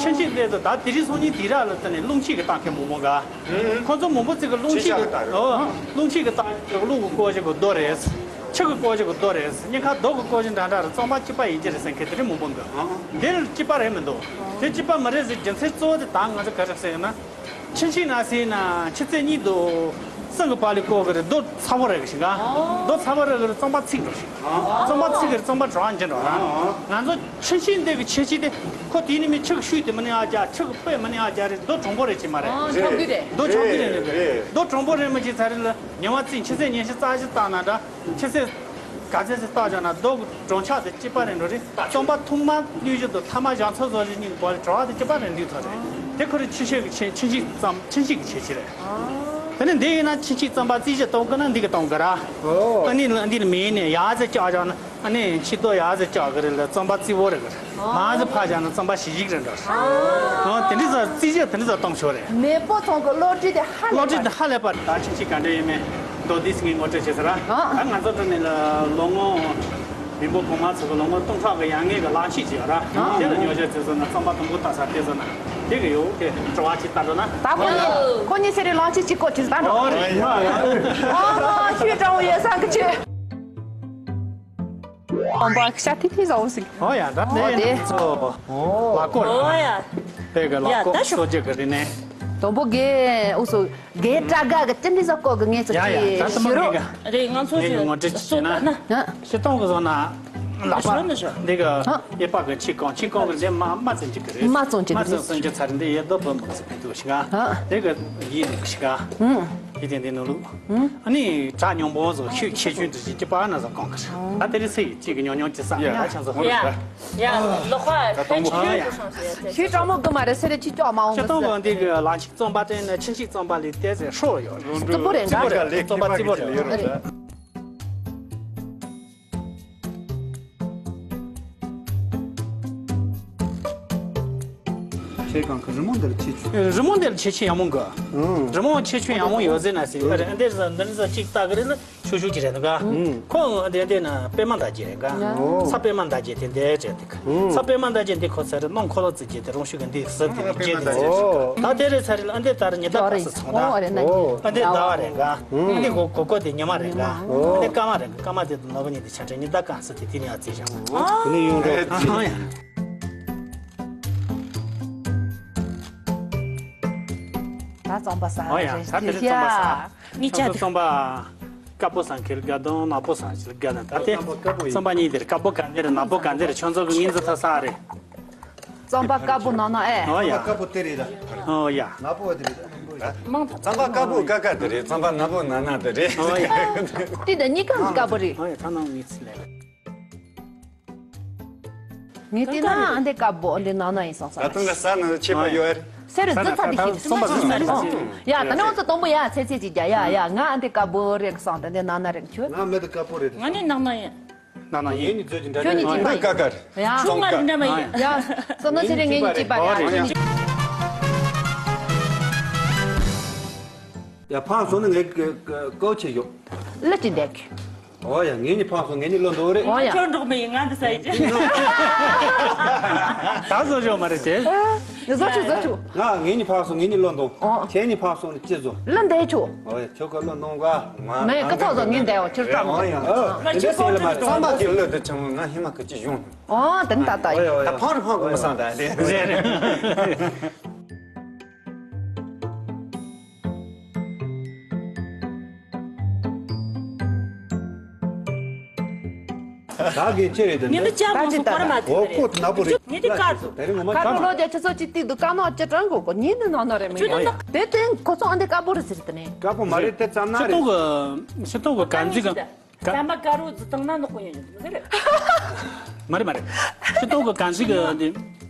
ཆིན་ཆིན་འདི་ཚོ་ད་དེ་རིང་སང་ཉིན་དེ་ར་ལ་ད་ནི་རླུང་ཆེ་གི་བཏང་མཁན་མང་པོ་ག་ཁོ་ཚོ་མང་པོ་ཅིག་གི་རླུང་ཆེ་གི་ཨོ་རླུང་ཆེ་གི་བཏང་གི་རླུང་གི་སྐོར་ཞིག་གི་རྡོ་རེད། ཆུ་གི་སྐོར་ཞིག་གི་རྡོ་རེད། ཉེན་ཁ་རྡོ་གི་སྐོར་ཞིག་འདྲ་འདྲ་རེད། རྩོམ་པ་སྐྱིད་པ་ཡིན་གྱི་རེད་ཟེར་མཁན་དེ་རིང་མང་པོ་འདུག་འདིར་སྐྱིད་པ་རེད་མི་འདུག་དེ་སྐྱིད་པ་མི་རེད་ཟེར་རྒྱུ་མཚན་གཙོ་བོ་དེ་ད་ང་ཚོ་ག་རེ་ཟེར་ན། ཆིན་ཆིན་ན་སི་ན་ཆུ་ཚོད་གཉིས་འདུག་སང་གི་པ་ལི་ཀོ་གི་རེད། རྡོ་ཚ་བོ་རེད་གི་ཞིག་ག་རྡོ་ཚ་བོ་རེད་གི་རེད། རྩོམ་པ་ཚིག་འགྲོ་ཞིག་རྩོམ་པ་ཚིག་གི་རེད། རྩོམ་པ་གྲོགས་འཇིན་འགྲོ་ར། ང་ཚོ་ཆིན་ཆིན་འདི་གི་ཆེ་ཆེ་དེ་ཁོ་དེ་ནི་མི་ཆུ་གི་ཤུལ་དེ་མི་ནི་ཨ་ཅག་ཆུ་གི་པོད་མི་ནི་ཨ་ཅག་རེད། རྡོ་གྲོང་པོ་རེད་ཅི་མ་རེད། ཨོ་ཆོག་གི་རེད། རྡོ་ཆོག་གི་རེད་རེད། རྡོ་གྲོང་པོ་རེད་མི་ཅི་ཚ་རེད་ལ་ཉི་མ་ཚིག་ཆུ་ཚོད་ཉི་ཤུ་རྩ་བཞི་བཏང་ན་འདྲ། ཆུ་ཚོད་ག་ཚོད་ཅིག་བཏང་བྱུང་ན་རྡོ་གི་གྲོང་ཆག་དེ་སྐྱིད་པ་རེད་འགྲོ་རེད། རྩོམ་པ་ཐུང་མ་ནུས་ཤུགས་དང་ཐ་མ་བཞག་ཚོད་བཟོ་རེ་གཉིས་ཀྱི་བར་ལ་གྲོགས་དེ་སྐྱིད་པ་རེད་འདུག་ཐོག་རེད། དེ་ཁོ་རེ་ཆིན་ཆིན་གི་ཆེ་ཆིན་ཆིན་གཙང་ཆིན་ཆིན་གི་ཆེ་ཆེ་རེད། དེ་ནས་འདི་ཡིན་ན་ཆིན་ཆིན་རྩོམ་པ་རྩིས་གཞི་གཏོང་གི་ན་འདི་གི་གཏོང་གི་ར། ཨ་ནི་འདི་ནི་མེད་ནས་ཡག་ཚེ་བཅག་བྱུང་ན་ཨ་ནི་ཆིན་རྡོ་ཡག་ཚེ་བཅག་གི་རེད་ལ་རྩོམ་པ་རྩིས་བོ་རེད་གི་ར། མ་ཟི་ཕ་བྱུང་ན་རྩོམ་པ་ཞི་ཞིག་རེད་འགྲོ། ཨོ་དེ་འདྲ་ཟ་རྩིས་གཞི་དེ་འདྲ་ཟ་གཏོང་ཆོག་རེད། མེས་པོ་ཚང་གི་བློ་གྲོས་དེ་ཧ་ལས་པ་བློ་གྲོས་དེ་ཧ་ལས་པ་ད་ཆིན་ཆིན་ག་འདྲ་ཡིན་མེད། མདོ་སྡེ་སྲིད་ངས་ངོ་སྤྲོད་བྱས་ཟེར་ར། ཨ། ད་ང་ཚོ་འགྲོ་ནས་ལ་ལོ་ངོ་མི་འབོར་གོང་མ་ཚོ་གི་ལོ་ངོ་སྟོང་ཕྲག་གི་ཡར་སྔོན་གི་གླང་ཆེན་ཅིག་ཡོད་ར། ཨ། དེ་ལ་ཉོ་ཆ་བྱས་སོང་ན་རྩོམ་པ་དུམ་བུ་ལྟ་ས་དེ་ཚོ་ན་དེ་གི་ཡོད་དེ་དྲི་བ་ཅིག་ལྟ་འགྲོ་ན། ད་ཁོ་གཉིས་ཁོ་གཉིས་ཟེར་རེ་གླང་ཆེན་ཅིག་བཀོད་ཅིག་ལྟ་འགྲོ། ཨོ་རེད་མ། ཨ་ཤུ་ཀྲང་ཡོད་ས་གི་ཆེ། ཨོ་བ་ཤ་ཐི་ཐི་ཟ་འོ་ཟིག་ཨོ་ཡ་ད་ཨོ་དེ་དེ་ཚོ་ལ་ཀོ་ཨོ་ཡ། དེ་གི་ལ་ཡ་ཀོ་ད་ཤོག་སོ་རྒྱུ་གི་རིག་གནས། དོམ་བུ་གེ་འུ་སུ། གེ་ཏྲ་ག་གི་ཅི་འདྲི་ཟ་ཀོ་གི་ངེས་སུ་ཡ་ཡ་ཅི་ད་ཐུ་མ་ཤི་རོ། ངེས་ག་རེད་ང་ཚོ་ངེས་གི་ངོ་སྤྲོད་ཅི་བྱས་ན། ཤི་སྟོང་གི་བཟོ་ན། ལག་པ། འདི་གི་ཨེ་པ་གི་ཆི་ཀོང་ཆི་ཀོང་གི་འདི་མ་མ་ཙན་ཅི་གི་རེད། མ་ཙན་ཅི་གི་མ་ཙན་ཙན་ཅི་ཚ་རེད་འདི་ཡེ་རྡོ་བོ་མོ་ཚི་ཕན་ཐུག་ཤི་ག་དེ་གི་ཡིན་ནི་ཤི་ག་ཡི་དེ་འདི་ནོ་ལུ། ཨ་ནི་གྲ་ཉུང་པོ་བཟོ་ཤི་ཁྱེ་ཆུན་དུ་ཞིག་ཅི་པ་ན་བཟོ་ཀོང་གི་རེད། ད་དེ་རི་སི་ཡི་ཅི་གི་ཉོ་ཉོ་ཅི་ས་ཡ་ཆང་བཟོ། ཡ། ཡ། ལོ་ཁ་ད་དོང་པོ་ཁ་ཡ། ཁྱོད་གྲོགས་མོ་དགུ་མ་རེད་ཟེར་རེ་ཁྱི་ཅོག་མ་འོང་གི་ཁྱི་སྟོང་གི་འདི་གི་ལང་ཆིག་རྩོམ་པ་དེ་ནི་ཆིན་ཆིག་རྩོམ་པ་ལས་དེ་ཟེར་ཧྲོ་ཡོད་རེད། རྩོམ་པོ་རེད་འདྲ། རྩོམ་པ་རྩི་པོ་རེད། རེད། ཁྱེད་གང་གི་རི་མོ་འདིར་ཁྱེད་ཆུ། རི་མོ་འདིར་ཁྱེད་ཆུ་ཡག་མོ་འགོ། རི་མོ་ཁྱེད་ཆུ་ཡག་མོ་ཡོད་ཟེར་ན་ཟེར་ཡོད་རེད། འདིར་ཟ་འདིར་ཟ་གཅིག་ལྟ་གི་རེད་ལ། ཆུ་ཤུགས་ཀྱི་རེད་འདུག་ག་ཁོ་འདི་འདི་ན་པད་མ་འདའ་རྒྱུ་རེད་ག་ས་པད་མ་འདའ་རྒྱུ་དེ་འདྲ་རེད་འདུག་ས་པད་མ་འདའ་རྒྱུ་འདི་ཁོ་ཚ་རེད། སྣུམ་འཁོར་ལོ་བརྩི་རྒྱུ་དེ་རང་ཤུགས་ཀྱི་འདི་ཟེར་དེ་འདི་རྒྱུ་འདི་ཟེར་ད་དེ་རེད་ཚ་རེད་ལ་འདི་ལྟར་ཉི་ཟླ་པ་སི་ཚོང་ད་འདི་ཟླ་བ་རེད་ག་འདི་གོ་གོ་དེ་ཉི་མ་རེད་ག་འདི་སྐར་མ་རེད་ག་སྐར་མ་དེ་དུ་ནོར་བུ་ཉིད་དེ་ཆ་འདྲ་ཉི་ཟླ་གང་ཟེར་དེ་དེ་ནི་ཡང་རྩི་བཞག་ཨ་ཡ། ད་རྩོམ་པ་ས་ཨོ་ཡ། རེད་ད་དེ་རེད་རྩོམ་པ་ས། ཡ། གཉིས་ཆ་དེ། རྩོམ་པ་དཀར་པོ་སང་ཁེལ་དགའ་དང་ནག་པོ་སང་ཁེལ་དགའ་ན་ད་དེ་རྩོམ་པ་གཉིས་དེར་དཀར་པོ་ག་འདིར་ནག་པོ་ག་འདིར་ཁྱོད་ཚོ་གི་ངིན་ཛི་ཐ་ས་རེད། རྩོམ་པ་དཀར་པོ་ནང་ན་ཨེ། ཨོ་ཡ། དཀར་པོ་དེ་རེད་ད། ཨོ་ཡ། ནག་པོ་དེ་རེད་ད། མང་ཐག་རྩོམ་པ་དཀར་པོ་ཀ་ཀ་དེ་རེད། རྩོམ་པ་ནག་པོ་ན་ན་དེ་རེད། ཨོ་ཡ། དེ་ད་གཉིས་ཀ་དཀར་པོ་རེད། ཨོ་ཡ་ད་ནང་ངིན་ཛི་ལས། ངས་བལྟས་ན་ཨ་འདི་དཀར་པོ་འདི་ནང་ན་ཡིན་སོང་ས་ད་རེད། དུང་གི་ས་ནང་ཆད་པ་ཡོད་རེད། སེ་རུ་ཙི་ཚ་དེ་ཤི་ཚི་མ་ཚི་མ་རེད། ཡ་ད་ནི་འོ་ཙི་དང་པོ་ཡ་ཚེ་ཚེ་ཅིག་རྒྱ་ཡ་ཡ་ང་ཨ་འདི་དཀར་པོ་རེད་གི་སོང་ད་འདི་ནང་ན་རེད་ཁྱོད། ང་མེད་དུ་དཀར་པོ་རེད། ང་ནི་ནང་ན་ཡིན། ནང་ན་ཡིན། ངེད་གཉིས་ཚོད་ཀྱི་འདྲ་ཁྱོད་གཉིས་ཅིག་མ་ཡིན། ཀ་ཀ་རེད། ཡ། ཁྱོད་ང་རིག་འདྲ་མ་ཡིན། ཡ། སོ་ནོ་ཚེ་རིང་ངེད་གཉིས་གཅིག་པ་རེད། ཡ་ཕང་སོང་ནི་ངས་ཀོ་ཆེ་ཡོད། ལི་ཅི་འདེགས། ཨོ་ཡ་ངེད་གཉིས་ཕངས་སོང་། ངེད་གཉིས་བློ་འདོར་རེད། ཨོ་ཡ། ཁྱོད་འགྲོགས་མི་ཡིན་ང་འདི་ས་ཡི་ཅི། ད་བཟོ་ཆོག་མ་རེད་དེ། བཟོ་ཆོག་བཟོ་ཆོག་ང་ངེད་གཉིས་ཕངས་སོང་། ངེད་གཉིས་བློ་འདོར། ཨོ། ཁྱེད་གཉིས་ཕངས་སོང་ནི་ཅི་བཟོ། བློ་འདོར་ཆོག་ཨོ་ཡ་ཁྱོད་ཀ་བློ་འདོར་ག་མེད་ཀ་ཚོགས་བཟོ་ངས་འདས་འོ་ཁྱོད་བཀྲ་མ། ཨོ་ཡ་ཨོ་དེ་འདྲ་ཟེར་ལ་མ་རེད། ཚང་མ་གི་བློ་དེ་ཆུང་ང་ཧི་མ་གི་ཅི་ཡོང་། ཨོ་དེ་ནི་ད་ལྟ་ཡོད། ད་ཕངས་རེ་ཕངས་གི་མི་སང་ད་དེ་རེད། ད་གིན་ཅི་རེད་དེ། ཉི་མ་ཅག་མང་སོང་བར་མ་ཐེ་འོ་ཀོ་ནག་པོ་རེད། ཉི་དེ་དཀར་སོང་། དེ་རིང་ངོ་མ་ཁ་ཁྲོ་ལོ་རྒྱ་ཆུ་ཚོད་གཅིག་ཏིག་འདུག་དཀར་ནག་ཅི་གྲང་གོ་གོ་ཉིན་དུ་ནང་ན་རེད་མི་ཡོང་། དེ་དེ་ཁོ་ཚོ་ཨ་འདི་དཀར་པོ་རེད་ཟེར་དེ་ནས། དཀར་པོ་མ་རེད་དེ་ཙམ་ན་རེད། ཤི་ཏོག་གི་ཤི་ཏོག་གི་གན་ཟིག་གི། ཟམ་པ་དཀར་རོ་ཟི་དང་ན་ནག་པོ་ཡིན་ཟེར། མ་རེད་མ་རེད། ཤི་ཏོག་གི་གན་ཟིག་གི་འདི་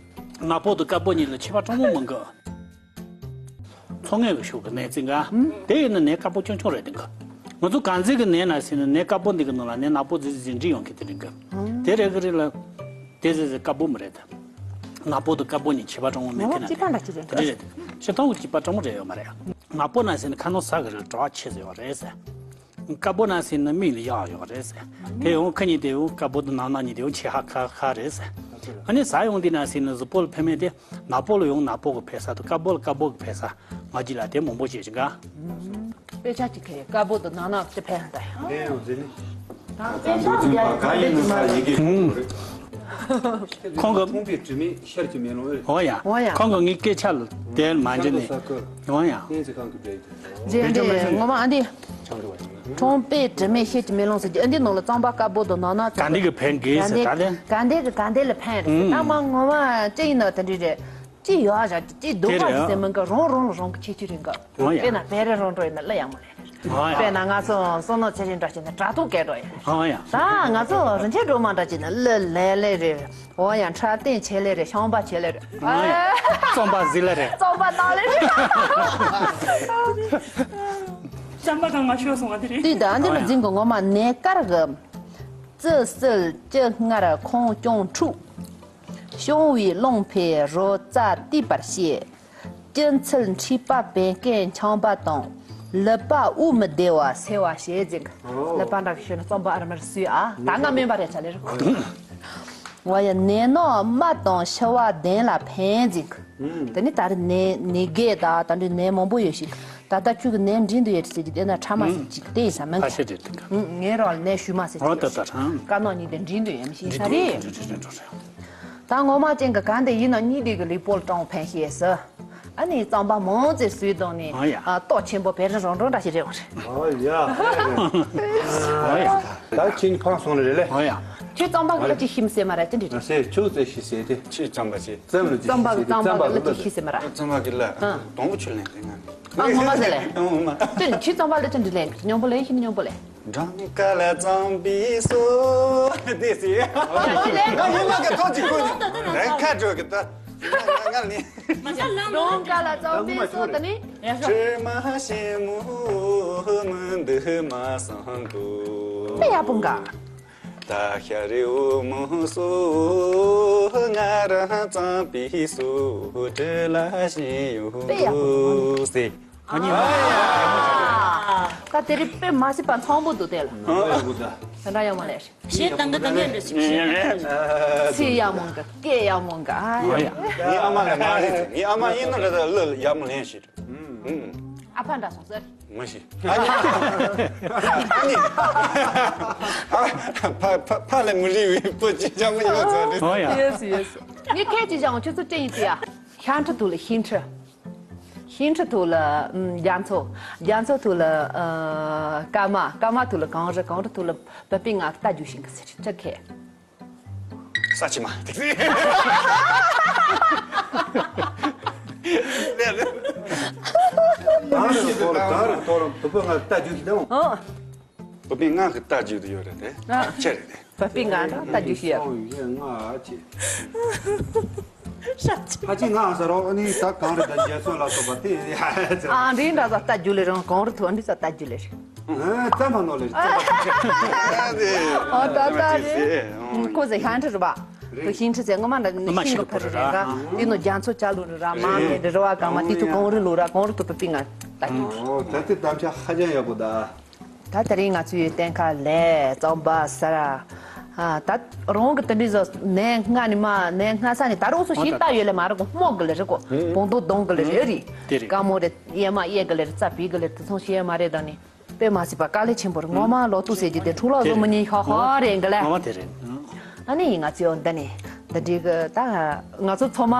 ནག་པོ་དང་དཀར་པོ་གཉིས་ལ་ཁྱད་པར་གྲངས་མང་མི་འགི། ཚོང་ངེས་ཀྱི་ཤུགས་ཀྱི་ནད་ཅིག་འགའ། དེ་ཡིན་ན་ནད་དཀར་པོ་ཆུང་ཆུང་རེད་དེ་འགའ། ང་ཚོ་གངས་རྫས་ཀྱི་ནད་ན་ཟིན་ན་ནད་དཀར་པོ་འདི་གི་ནང་ལ་ནད་ནག་པོ་ཟིག་ཟིག་འདྲེས་ཡོང་གི་དེ་རེད་འགའ། དེ་རེད་གི་རེད་ལ། དེ་ཟིག་ཟིག་དཀར་པོ་མི་རེད་དེ། ནག་པོ་དང་དཀར་པོ་གཉིས་ཁྱད་པར་གྲངས་མེད་ངོ་མ་དེ་ན་སྐྱིད་པ་འདྲ་ཅིག་རེད་དེ་འདྲ་རེད་དེ། ཤི་ཐང་གི་སྐྱིད་པ་གྲངས་མེད་རེད་ཡོད་མ་རེད། ནག་པོ་ན་ཟིན་ན་ཁ་ནང་ཟ་གི་རེད་གྲང་ཆེ་ཟེར་བ་རེད་ཟེར། དཀར་པོ་ན་ཟིན་ན་མིག་ལ་ཡག་ཡོད་རེད་ཟེར། དེ་ཡང་ཁ་གཉིས་དེ་ཡང་དཀར་པོ་དང་ནག་ནག་གཉིས་དེ་ཡང་ཆེ་ཧ་ཁ་ཁ་རེད་ཟེར། ཨ་ནི་ཟ་ཡོང་དེ་ན་ཟིན་ན་གཟུགས་པོ་ལ་ཕན་མེད་དེ། ནག་པོ་ལ་ཡང་ནག་པོ་གི་ཕན་ས་དང་དཀར་པོ་ལ་དཀར་པོ་གི་ཕན་ས། ང་གཅིག་ལ་དེ་མང་པོ་བྱེད་ཅིག་ག། དཔེ་ཆ་གཅིག་ཁེ་དཀར་པོ་དང་ནག་ནག་དེ་ཕན་ད་ཡང་། ལན་ཡང་ཟིན་ནི། ད་དཔེ་ཆ་གཅིག་ཡ་ག་ཡིན་ན་ས་ཡི་གེ་ཁོང་གི་ཁོང་པའི་དྲི་མེད་ཤར་གྱི་མེ་ལོང་ཨེ། འོ་ཡ། འོ་ཡ། ཁོང་གི་ངའི་སྐད་ཆ་ལ་དེར་མ་འཇི་ནས། འོ་ཡ། ཨེ་ཚེ་ཁང་གི་སྦྲེལ། རྗེས་འདྲི་ངོ་མ་ཨ་འདི། ཁྲོང་པའི་དྲི་མེད་ཤེལ་གྱི་མེ་ལོང་ཟེར་གྱི་ཨ་འདི་ནང་ལ་རྩམ་པ་དཀར་པོ་དང་ནག་ནག་ག་འདི་གི་ཕན་དགོས་ཟེར་ད་ལན། ག་འདི་གི་ག་འདི་ལ་ཕན་རེད་ཟེར་ད་མ་ངོ་མ་ཅི་ཡིན་ན་དེ་འདྲི་རེད། ཅི་ཡོད་ར་ཅི་སྡུག་པ་དེ་རེད་ཟེར་མིན་ག་རང་རང་ལ་རང་གི་ཁྱད་ཆོས་རེད་ག། ཨོ་ཡ། དཔེར་ན་བེ་རེ་རང་འགྲོ་ཡིན་ན་གླུ་ཡག་མོ་ལེན་རེད། ཨོ་ཡ། དཔེར་ན་ང་ཚོ་བསོད་ནམས་ཚེ་རིང་འདྲ་བྱས་ན་དྲ་ཐོག་སྐད་འགྲོ་ཡིན་རེད། ཨོ་ཡ། ད་ང་ཚོ་རིན་ཆེན་སྒྲོལ་མ་འདྲ་བྱས་ན་གླུ་ལེན་ལེ་རེད། འོ་ཡ་འཁྲབ་སྟོན་བྱེད་ལེ་རེད་ཤངས་པ་བྱེད་ལེ་རེད། ཨ། རྩོམ་པ་གཟིགས་ལེ་རེད། རྩོམ་པ་གནང་ལེ་རེད། རྩོམ་པ་གང་ང་ཤོད་སོང་བ་དེ་རེད། དུས་ད་འདི་ལ་འཛིན་གི་ངོ་མ་ནས་དཀར་གི། བཙུ་གསོད་བཅུ་སྔར་ཁོང་སྐྱོང་འཁྲུག །བྱུང་བའི་རླུང་འཕེལ་རོལ་རྩ་གཏིབ་པར་བྱེད། སྤྱི་ཚུལ་འཁྲིས་པ་བན་སྐད་འཆང་བ་དང་། ལུད་པ་དབུགས་མི་བདེ་བ་སེལ་བ་ཞེས་འཛིན། ལུད་པ་འདྲ་གི་ཤོད་ན་རྩོམ་པ་ཨར་མར་སུས་ཨ་ད་ང་སྨན་པ་རེད་ཆ་ལེ་རེད། འོ་ཡ་ནད་ནོག་རྨ་དང་ཤི་བ་གདན་ལ་ཕན་ཟིན། དེ་ནི་ད་རེས་ནད་ནད་རྒས་དང་ད་འདྲའི་ནད་མང་པོ་ཡོད་ཞིང་ད་ལྟ་ཁྱོད་ཀྱི་ནད་འདྲིས་འདུག་ཡོད་ཟེར་གྱི་དེ་ན་ཕྲ་མ་ཟེར་གྱི་དེ་ཡིན་ས་མིན་གྱི། ངའི་རོགས་ལ་ནད་ཤུལ་མ་ཟེར་གྱི་ཡོད་ཞིང་དཀར་ནག་གཉིས་དེ་འདྲིས་འདུག་ཡོད་མི་ཤེས་ས་རེད། ད་ངོ་མ་ཅན་གྱི་གང་དེ་ཡིན་ན་གཉིས་དེ་གི་ལུས་པོ་ལ་གྲང་ཕན་ཤེས་སུ། ཨ་ནི་རྩམ་པ་མང་ཙེ་སུས་བཏང་ནས་ཨ་ཡ། ཨ་ཏོག་ཆེན་པོ་བེ་རི་རང་གྲོང་འདྲ་ཞིག་རེད་བ་རེད། ཨ་ཡ། ཨ་ཡ། ད་ཁྱེད་ཕངས་སོང་ལེ་རེད་ལེ། ཨ་ཡ། ཁྱོད་རྩམ་པ་གི་ལ་ཅི་ཤིམ་སེ་མ་ར་ཅི་འདྲི་རེད། ཟེར་ཁྱོད་ཙེ་ཤི་ཟེར་ཏེ། ཁྱེད་རྩམ་པ་ཟེར། རྩམ་ལ་ཅི་རྩམ་པ་ཤི་གི་ཟེར། ལ་ཅི་ཤི་སེ་མ་ར། རྩམ་པ་གི་ལ་ཨ། དོང་བུ་ཆུ་ལེན་ཏེ་ང་། ཨ་ངོ་མ་ཟེར་ལེ། ཨ་ངོ་མ། ཁྱོད་ཁྱོད་རྩམ་པ་ལ་ཅི་འདྲི་ལེན་གི་སྙོམས་པོ་ལེན་ཤི་སྙོམས་པོ་ལེན། སྦྲང་ཀ་ལ་རྩམ་པའི་སོ། དེ་ཟེར། ཨ་ཡིན་ལ་གི་ཐོག་ཅིག་ཁོ་ནི་རེ་ཁ་འགྲོ་གི་ད། ང་ལ་ནི། སྦྲང་ཀ་ལ་རྩམ་པའི་སོ་ད་ནི། དྲི་མ་ཞིམ་མོ་མི་འདུག་མ་སང་གོ། དཔེ་ཡག་པོ་འགའ། ད་ཤ་རེ་འོ་མོ་སོ་ང་རང་རྩམ་པའི་སོ་དྲི་ལ་ཞིམ་ཡོད་དཔེ་ཡག་པོ་འདུག་ཟེར། ཨ་ནི། ད་དེ་རིང་དཔེ་མ་སྲིད་པ་མཚུངས་པོ་འདུག་དེ་ལ། ཨ་ཡག་པོ་ད། དེ་འདྲ་ཡག་མོ་ལས། ཞེས་དང་གི་དང་ངས་འདྲི་ཞིག་ཞིག་ཚིག་ཡག་མོ་འགའ་སྐད་ཡག་མོ་འགའ་ཨ་ཡ། ངའི་ཨ་མ་ལ་ང་རེད་ཟེར། ངའི་ཨ་མ་ཡིན་ན་རེད་ད་གླུ་ཡག་མོ་ལེན་ཞིག་ཨ་ཕ་འདྲ་སོང་ཟེར། མ་ཤེས། ཨ་ནི། ཨ་ནི། ཨ་ཕ་ཕ་ཕ་ལས་མི་རིང་བའི་བུ་ཅིག་ཅག་མོ་ཡོད་ཚོད་རེད། ཨོ་ཡ། ཡེ་སི་ཡེ་སི། ངས་ཁྱེད་ཀྱི་ཅག་མོ་ཁྱོད་ཚོ་སྐད་ཡིག་དེ་ཡ། ཤ་ཁྲི་ཐུག་ལ་ཤིང་ཁྲི། ཤིང་ཁྲི་ཐུག་ལ་ཨམ་རྒྱ་མཚོ། རྒྱ་མཚོ་ཐུག་ལ་ཨ་སྐར་མ། སྐར་མ་ཐུག་ལ་གངས་རི། གངས་རི་ཐུག་ལ་བུ་སྤུན་ལྔ་རྟ་རྒྱུག་ཤིང་གི་ཟེར་ཅི་ཁེ། ས་ཆི་མ་དེ་ཟེར། གངས་རི་ཐོག་ལ་གངས་རི་ཐོག་ལ་བུ་སྤུན་ལྔ་རྟ་རྒྱུག་ཤིང་དང་། ཨོ། བུ་སྤུན་ལྔ་གི་རྟ་རྒྱུག་དུ་ཡོད་རེད་དེ། ཨ། ཁྱེད་རེད་དེ། བུ་སྤུན་ལྔ་དང་རྟ་རྒྱུག་ཤེས་ཡ། སོང་ཡོད་ང་ཨ་ཅེ། ཧ་ཅེ་ང་ཟེར་རོགས་ཨ་ནི་ད་གངས་རི་དང་རྒྱ་མཚོ་ལ་སོགས་པ་དེ་ཨ་འདྲའི་འདྲ་ས་རྟ་རྒྱུག་ལེ་རང་གངས་རི་ཐོག་འདི་ས་རྟ་རྒྱུག་ལེ་རེད། ཨ་ཙམ་མ་ནོར་ལེ་རེད། ཨ་ད་ད་རེད། ཁོ་ཟེར་ཤིང་ཁྲི་རེད་པ། ཁོ་ཤིང་ཁྲི་ཟེར་ངོ་མ་འདྲ་ནི་ཤིང་གི་བུ་རེད་ར། དེ་ནོ་རྒྱ་མཚོ་ལྕགས་ལུང་རེད་ར། མ་མེད་རེད་ར་བ་གང་མ་དེ་ཚོ་གངས་རི་ལུང་ར། གངས་རི་ཐོག་བུ་སྤུན་ལྔ་རྟ་རྒྱུག་ཨོ་ད་དེ་གཏམ་ཆ་ཧ་ཅང་ཡག་པོ་ད། ད་དེ་རིང་ང་ཚོའི་གཏན་ཁ་ལས་རྩམ་པ་ཟ་ར། ཨ་ད་རང་གི་དེ་འདྲའི་བཟོ་ནས་སྔ་ནས་མ་ནས་སྔ་ས་ནས་ད་རུང་སུ་ཞིག་ལྟ་ཡོད་ལེ་མ་རེད་གོ། རྨོ་གི་ལེ་རེད་གོ། བོང་དོ་གདོང་གི་ལེ་རེད་རེད། དཀར་མོ་རེད། གཡས་མ་གཡས་གི་ལེ་རེད། རྩ་བི་གི་ལེ་རེད། དེ་ཚོང་ཤེས་མ་རེད་ད་ནི། དཔེ་མ་སྲིད་པ་དཀའ་ལས་ཆེན་པོ་རེད། ངོ་མ་ལོ་ཏོག་ཟེར་རྒྱུ་དེ་འཁྲུག་ལོག་བཟོ་མི་ཉན་ཧ་ཧ་རེད་གི་ལེ། ངོ་མ་དེ་རེད། ཨ་ནི་ང་ཚོའི་འོ་འདི་ནས། འདི་འདྲའི་གི་ད་ང་ཚོ་ཚང་མ་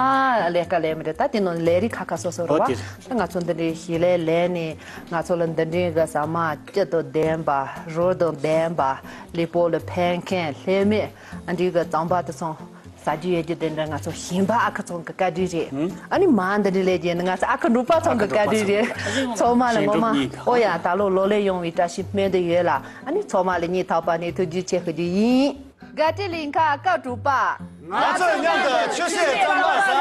ལས་ཀ་ལས་མི་འདྲ། ད་དེ་ནང་ལས་རིགས་ཁ་ཁ་སོ་སོ་རེད་བ། ཨོ་དེ་རེད། ད་ང་ཚོ་འདི་འདྲའི་ཞིག་ལས་ལས་ནས་ང་ཚོ་ལ་འདི་འདྲའི་གི་ཟ་མ་སྐྱིད་དང་ལྡན་པ་རོ་དང་ལྡན་པ་ལུས་པོ་ལ་ཕན་མཁན་ལྷད་མེད་འདི་འདྲའི་གི་རྩམ་པ་དེ་ཚོ་ཟ་རྒྱུ་ཡོད་རྒྱུ་དེ་འདྲ་ང་ཚོ་ཞིང་པ་ཨ་ཁུ་ཚང་གི་བཀའ་དྲིན་རེད། ཨ་ནི་མ་འདི་འདྲའི་ལས་རྒྱུ་ནི་ང་ཚོ་ཨ་ཁུ་འབྲུག་པ་ཚང་གི་བཀའ་དྲིན་རེད། ཚང་མ་ལ་ངོ་མ་ཨོ་ཡ་ད་ལོ་ལོ་ལེགས་ཡོང་བའི་བཀྲ་ཤིས་སྨོན་འདུན་ཡོད་ལ། ཨ་ནི་ཚང་མ་ལ་སྙིང་ཐག་པ་ནས་ཐུགས་རྗེ་ཆེ་ཞུ་རྒྱུ་ཡིན། དགའ་སྤྲོའི་གླིང་ཁ་སྐབས་དྲུག་པ། ང་ཚོས་མཉམ་དུ་ཆུ་ཚོད་རྩམ་པ་ཟ།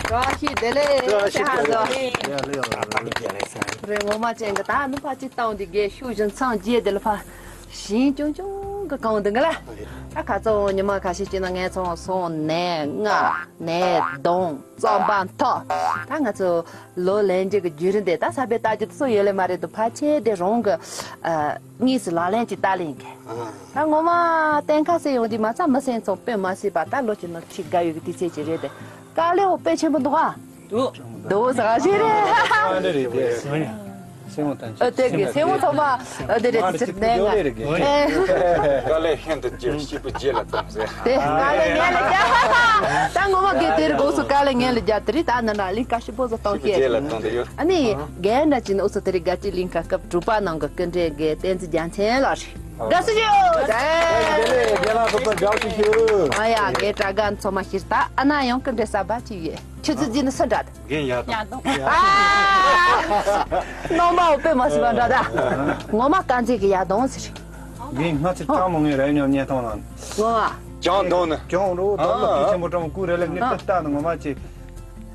བཀྲ་ཤིས་བདེ་ལེགས། བཀྲ་ཤིས་བདེ་ལེགས། རེད། ངོ་མ་ཅན་གྱི་ད་ནི་ཕ་གཅིག་བཏང་དེ་རྒས་ཤུགས་བཞིན་འཚང་རྒྱས་དེ་ལ་ཕ་ཞིང་ཅུང་ཅུང་གི་གང་དུ་འགི་ལ། ད་ཁ་ཚོ་ཉི་མ་ཁ་ཤས་ཅིག་ན་ངས་ཚོང་སོང་ནས་ང་ནས་གདོང་རྩམ་པ་མཐོ། ད་ང་ཚོ་ལོ་ལན་གཅིག་གི་བརྒྱུད་རིམ་དེ་ད་ས་པའི་ལྟ་རྒྱུ་དེ་ཚོ་ཡོད་ལེ་མ་རེད་དུ་ཕལ་ཆེར་དེ་རང་གི་ཨ་དངོས་སུ་ལག་ལེན་གྱི་ལྟ་ལེན་གི། ད་ངོ་མ་གཏན་ཁ་སེ་ཡོང་དུས་མ་ཚད་མི་སེམས་ཚོ་དཔེ་མ་སྲིད་པ་ད་ལོ་གཅིག་ནང་ཁྲིད་དགའ་ཡོད་གི་དུས་ཚོད་ཅིག་རེད་དེ། དཀའ་ལས་འོ་དཔེ་ཆེན་པོ་འདུག་ཨ། འདུག་འདུག་ཟ་ཞིག་རེད། ཨ་འདྲ་རེད་དེ། སེམས་ངོ་ཐམས་ཅད། ཨ་དེ་གི་སེམས་ངོ་ཚང་མ་ཨ་དེ་རེད་ཚིག་ནས་ང་། དཀའ་ལས་ཤིན་ཏུ་ཆེ་སྐྱིད་པོ་རྗེས་ལ་བཏང་ཟེར། དེ་དཀའ་ལས་ངན་ལ་རྒྱག་ད་ངོ་མ་གི་དེ་རེད་གོ་སོ་དཀའ་ལས་ངན་ལ་རྒྱག་དེ་རེད། ད་ནི་ན་ལིང་ཀ་ཤི་པོ་ཟོ་བཏང་སྐྱེ། རྗེས་ལ་བཏང་དེ་ཡོད། ཨ་ནི་རྒན་འདྲ་ཅི་ནི་ཨུ་སུ་དེ་རེད་དགའ་སྤྲོའི་གླིང་ཁ་སྐབས་དྲུག་པ་ནང་གི་སྐུ་མགྲོན་དགེ་བསྟན་འཛིན་རྒྱལ་མཚན་ལགས་རེད། དགའ་བསུ་ཞུ། དེ་ལས་རྒན་ལགས་ཚོ་དགའ་བསུ་ཞུ། ཨ་ཡ་རྒན་དྲ་རྒན་ཚོ་མ་ཤེས་ད་ཨ་ན་ཡང་སྐུ་མགྲོན་གསར་པ་ཅིག་ཡོད། ཆུ་ཚོད་བརྒྱད་ནས་སུ་འདྲ་དང་། རྒན་ཡག་དང་། ཡག་དང་། ཨ། རྣམ་པ་དཔེ་མ་སྲིད་པ་འདྲ་ད། ངོ་མ་དཀར་མཛེས་ཀྱི་ཡག་དང་ཟེར། ངས་སྔ་ཕྱིར་སྤྲང་མོ་ངས་རེ་ཉོ་བརྙན་ཐུང་ལ། ངོ་མ། ཀྱང་དོན་ནི། ཀྱང་རོ་དོན་ལ་ཨ། དེ་ཆེན་པོ་སྤྲང་མོ་ཀུ་རེ་ལེགས་ནི་ཨ། ཏི་ཏ་ནི་ངོ་མ་ཅི།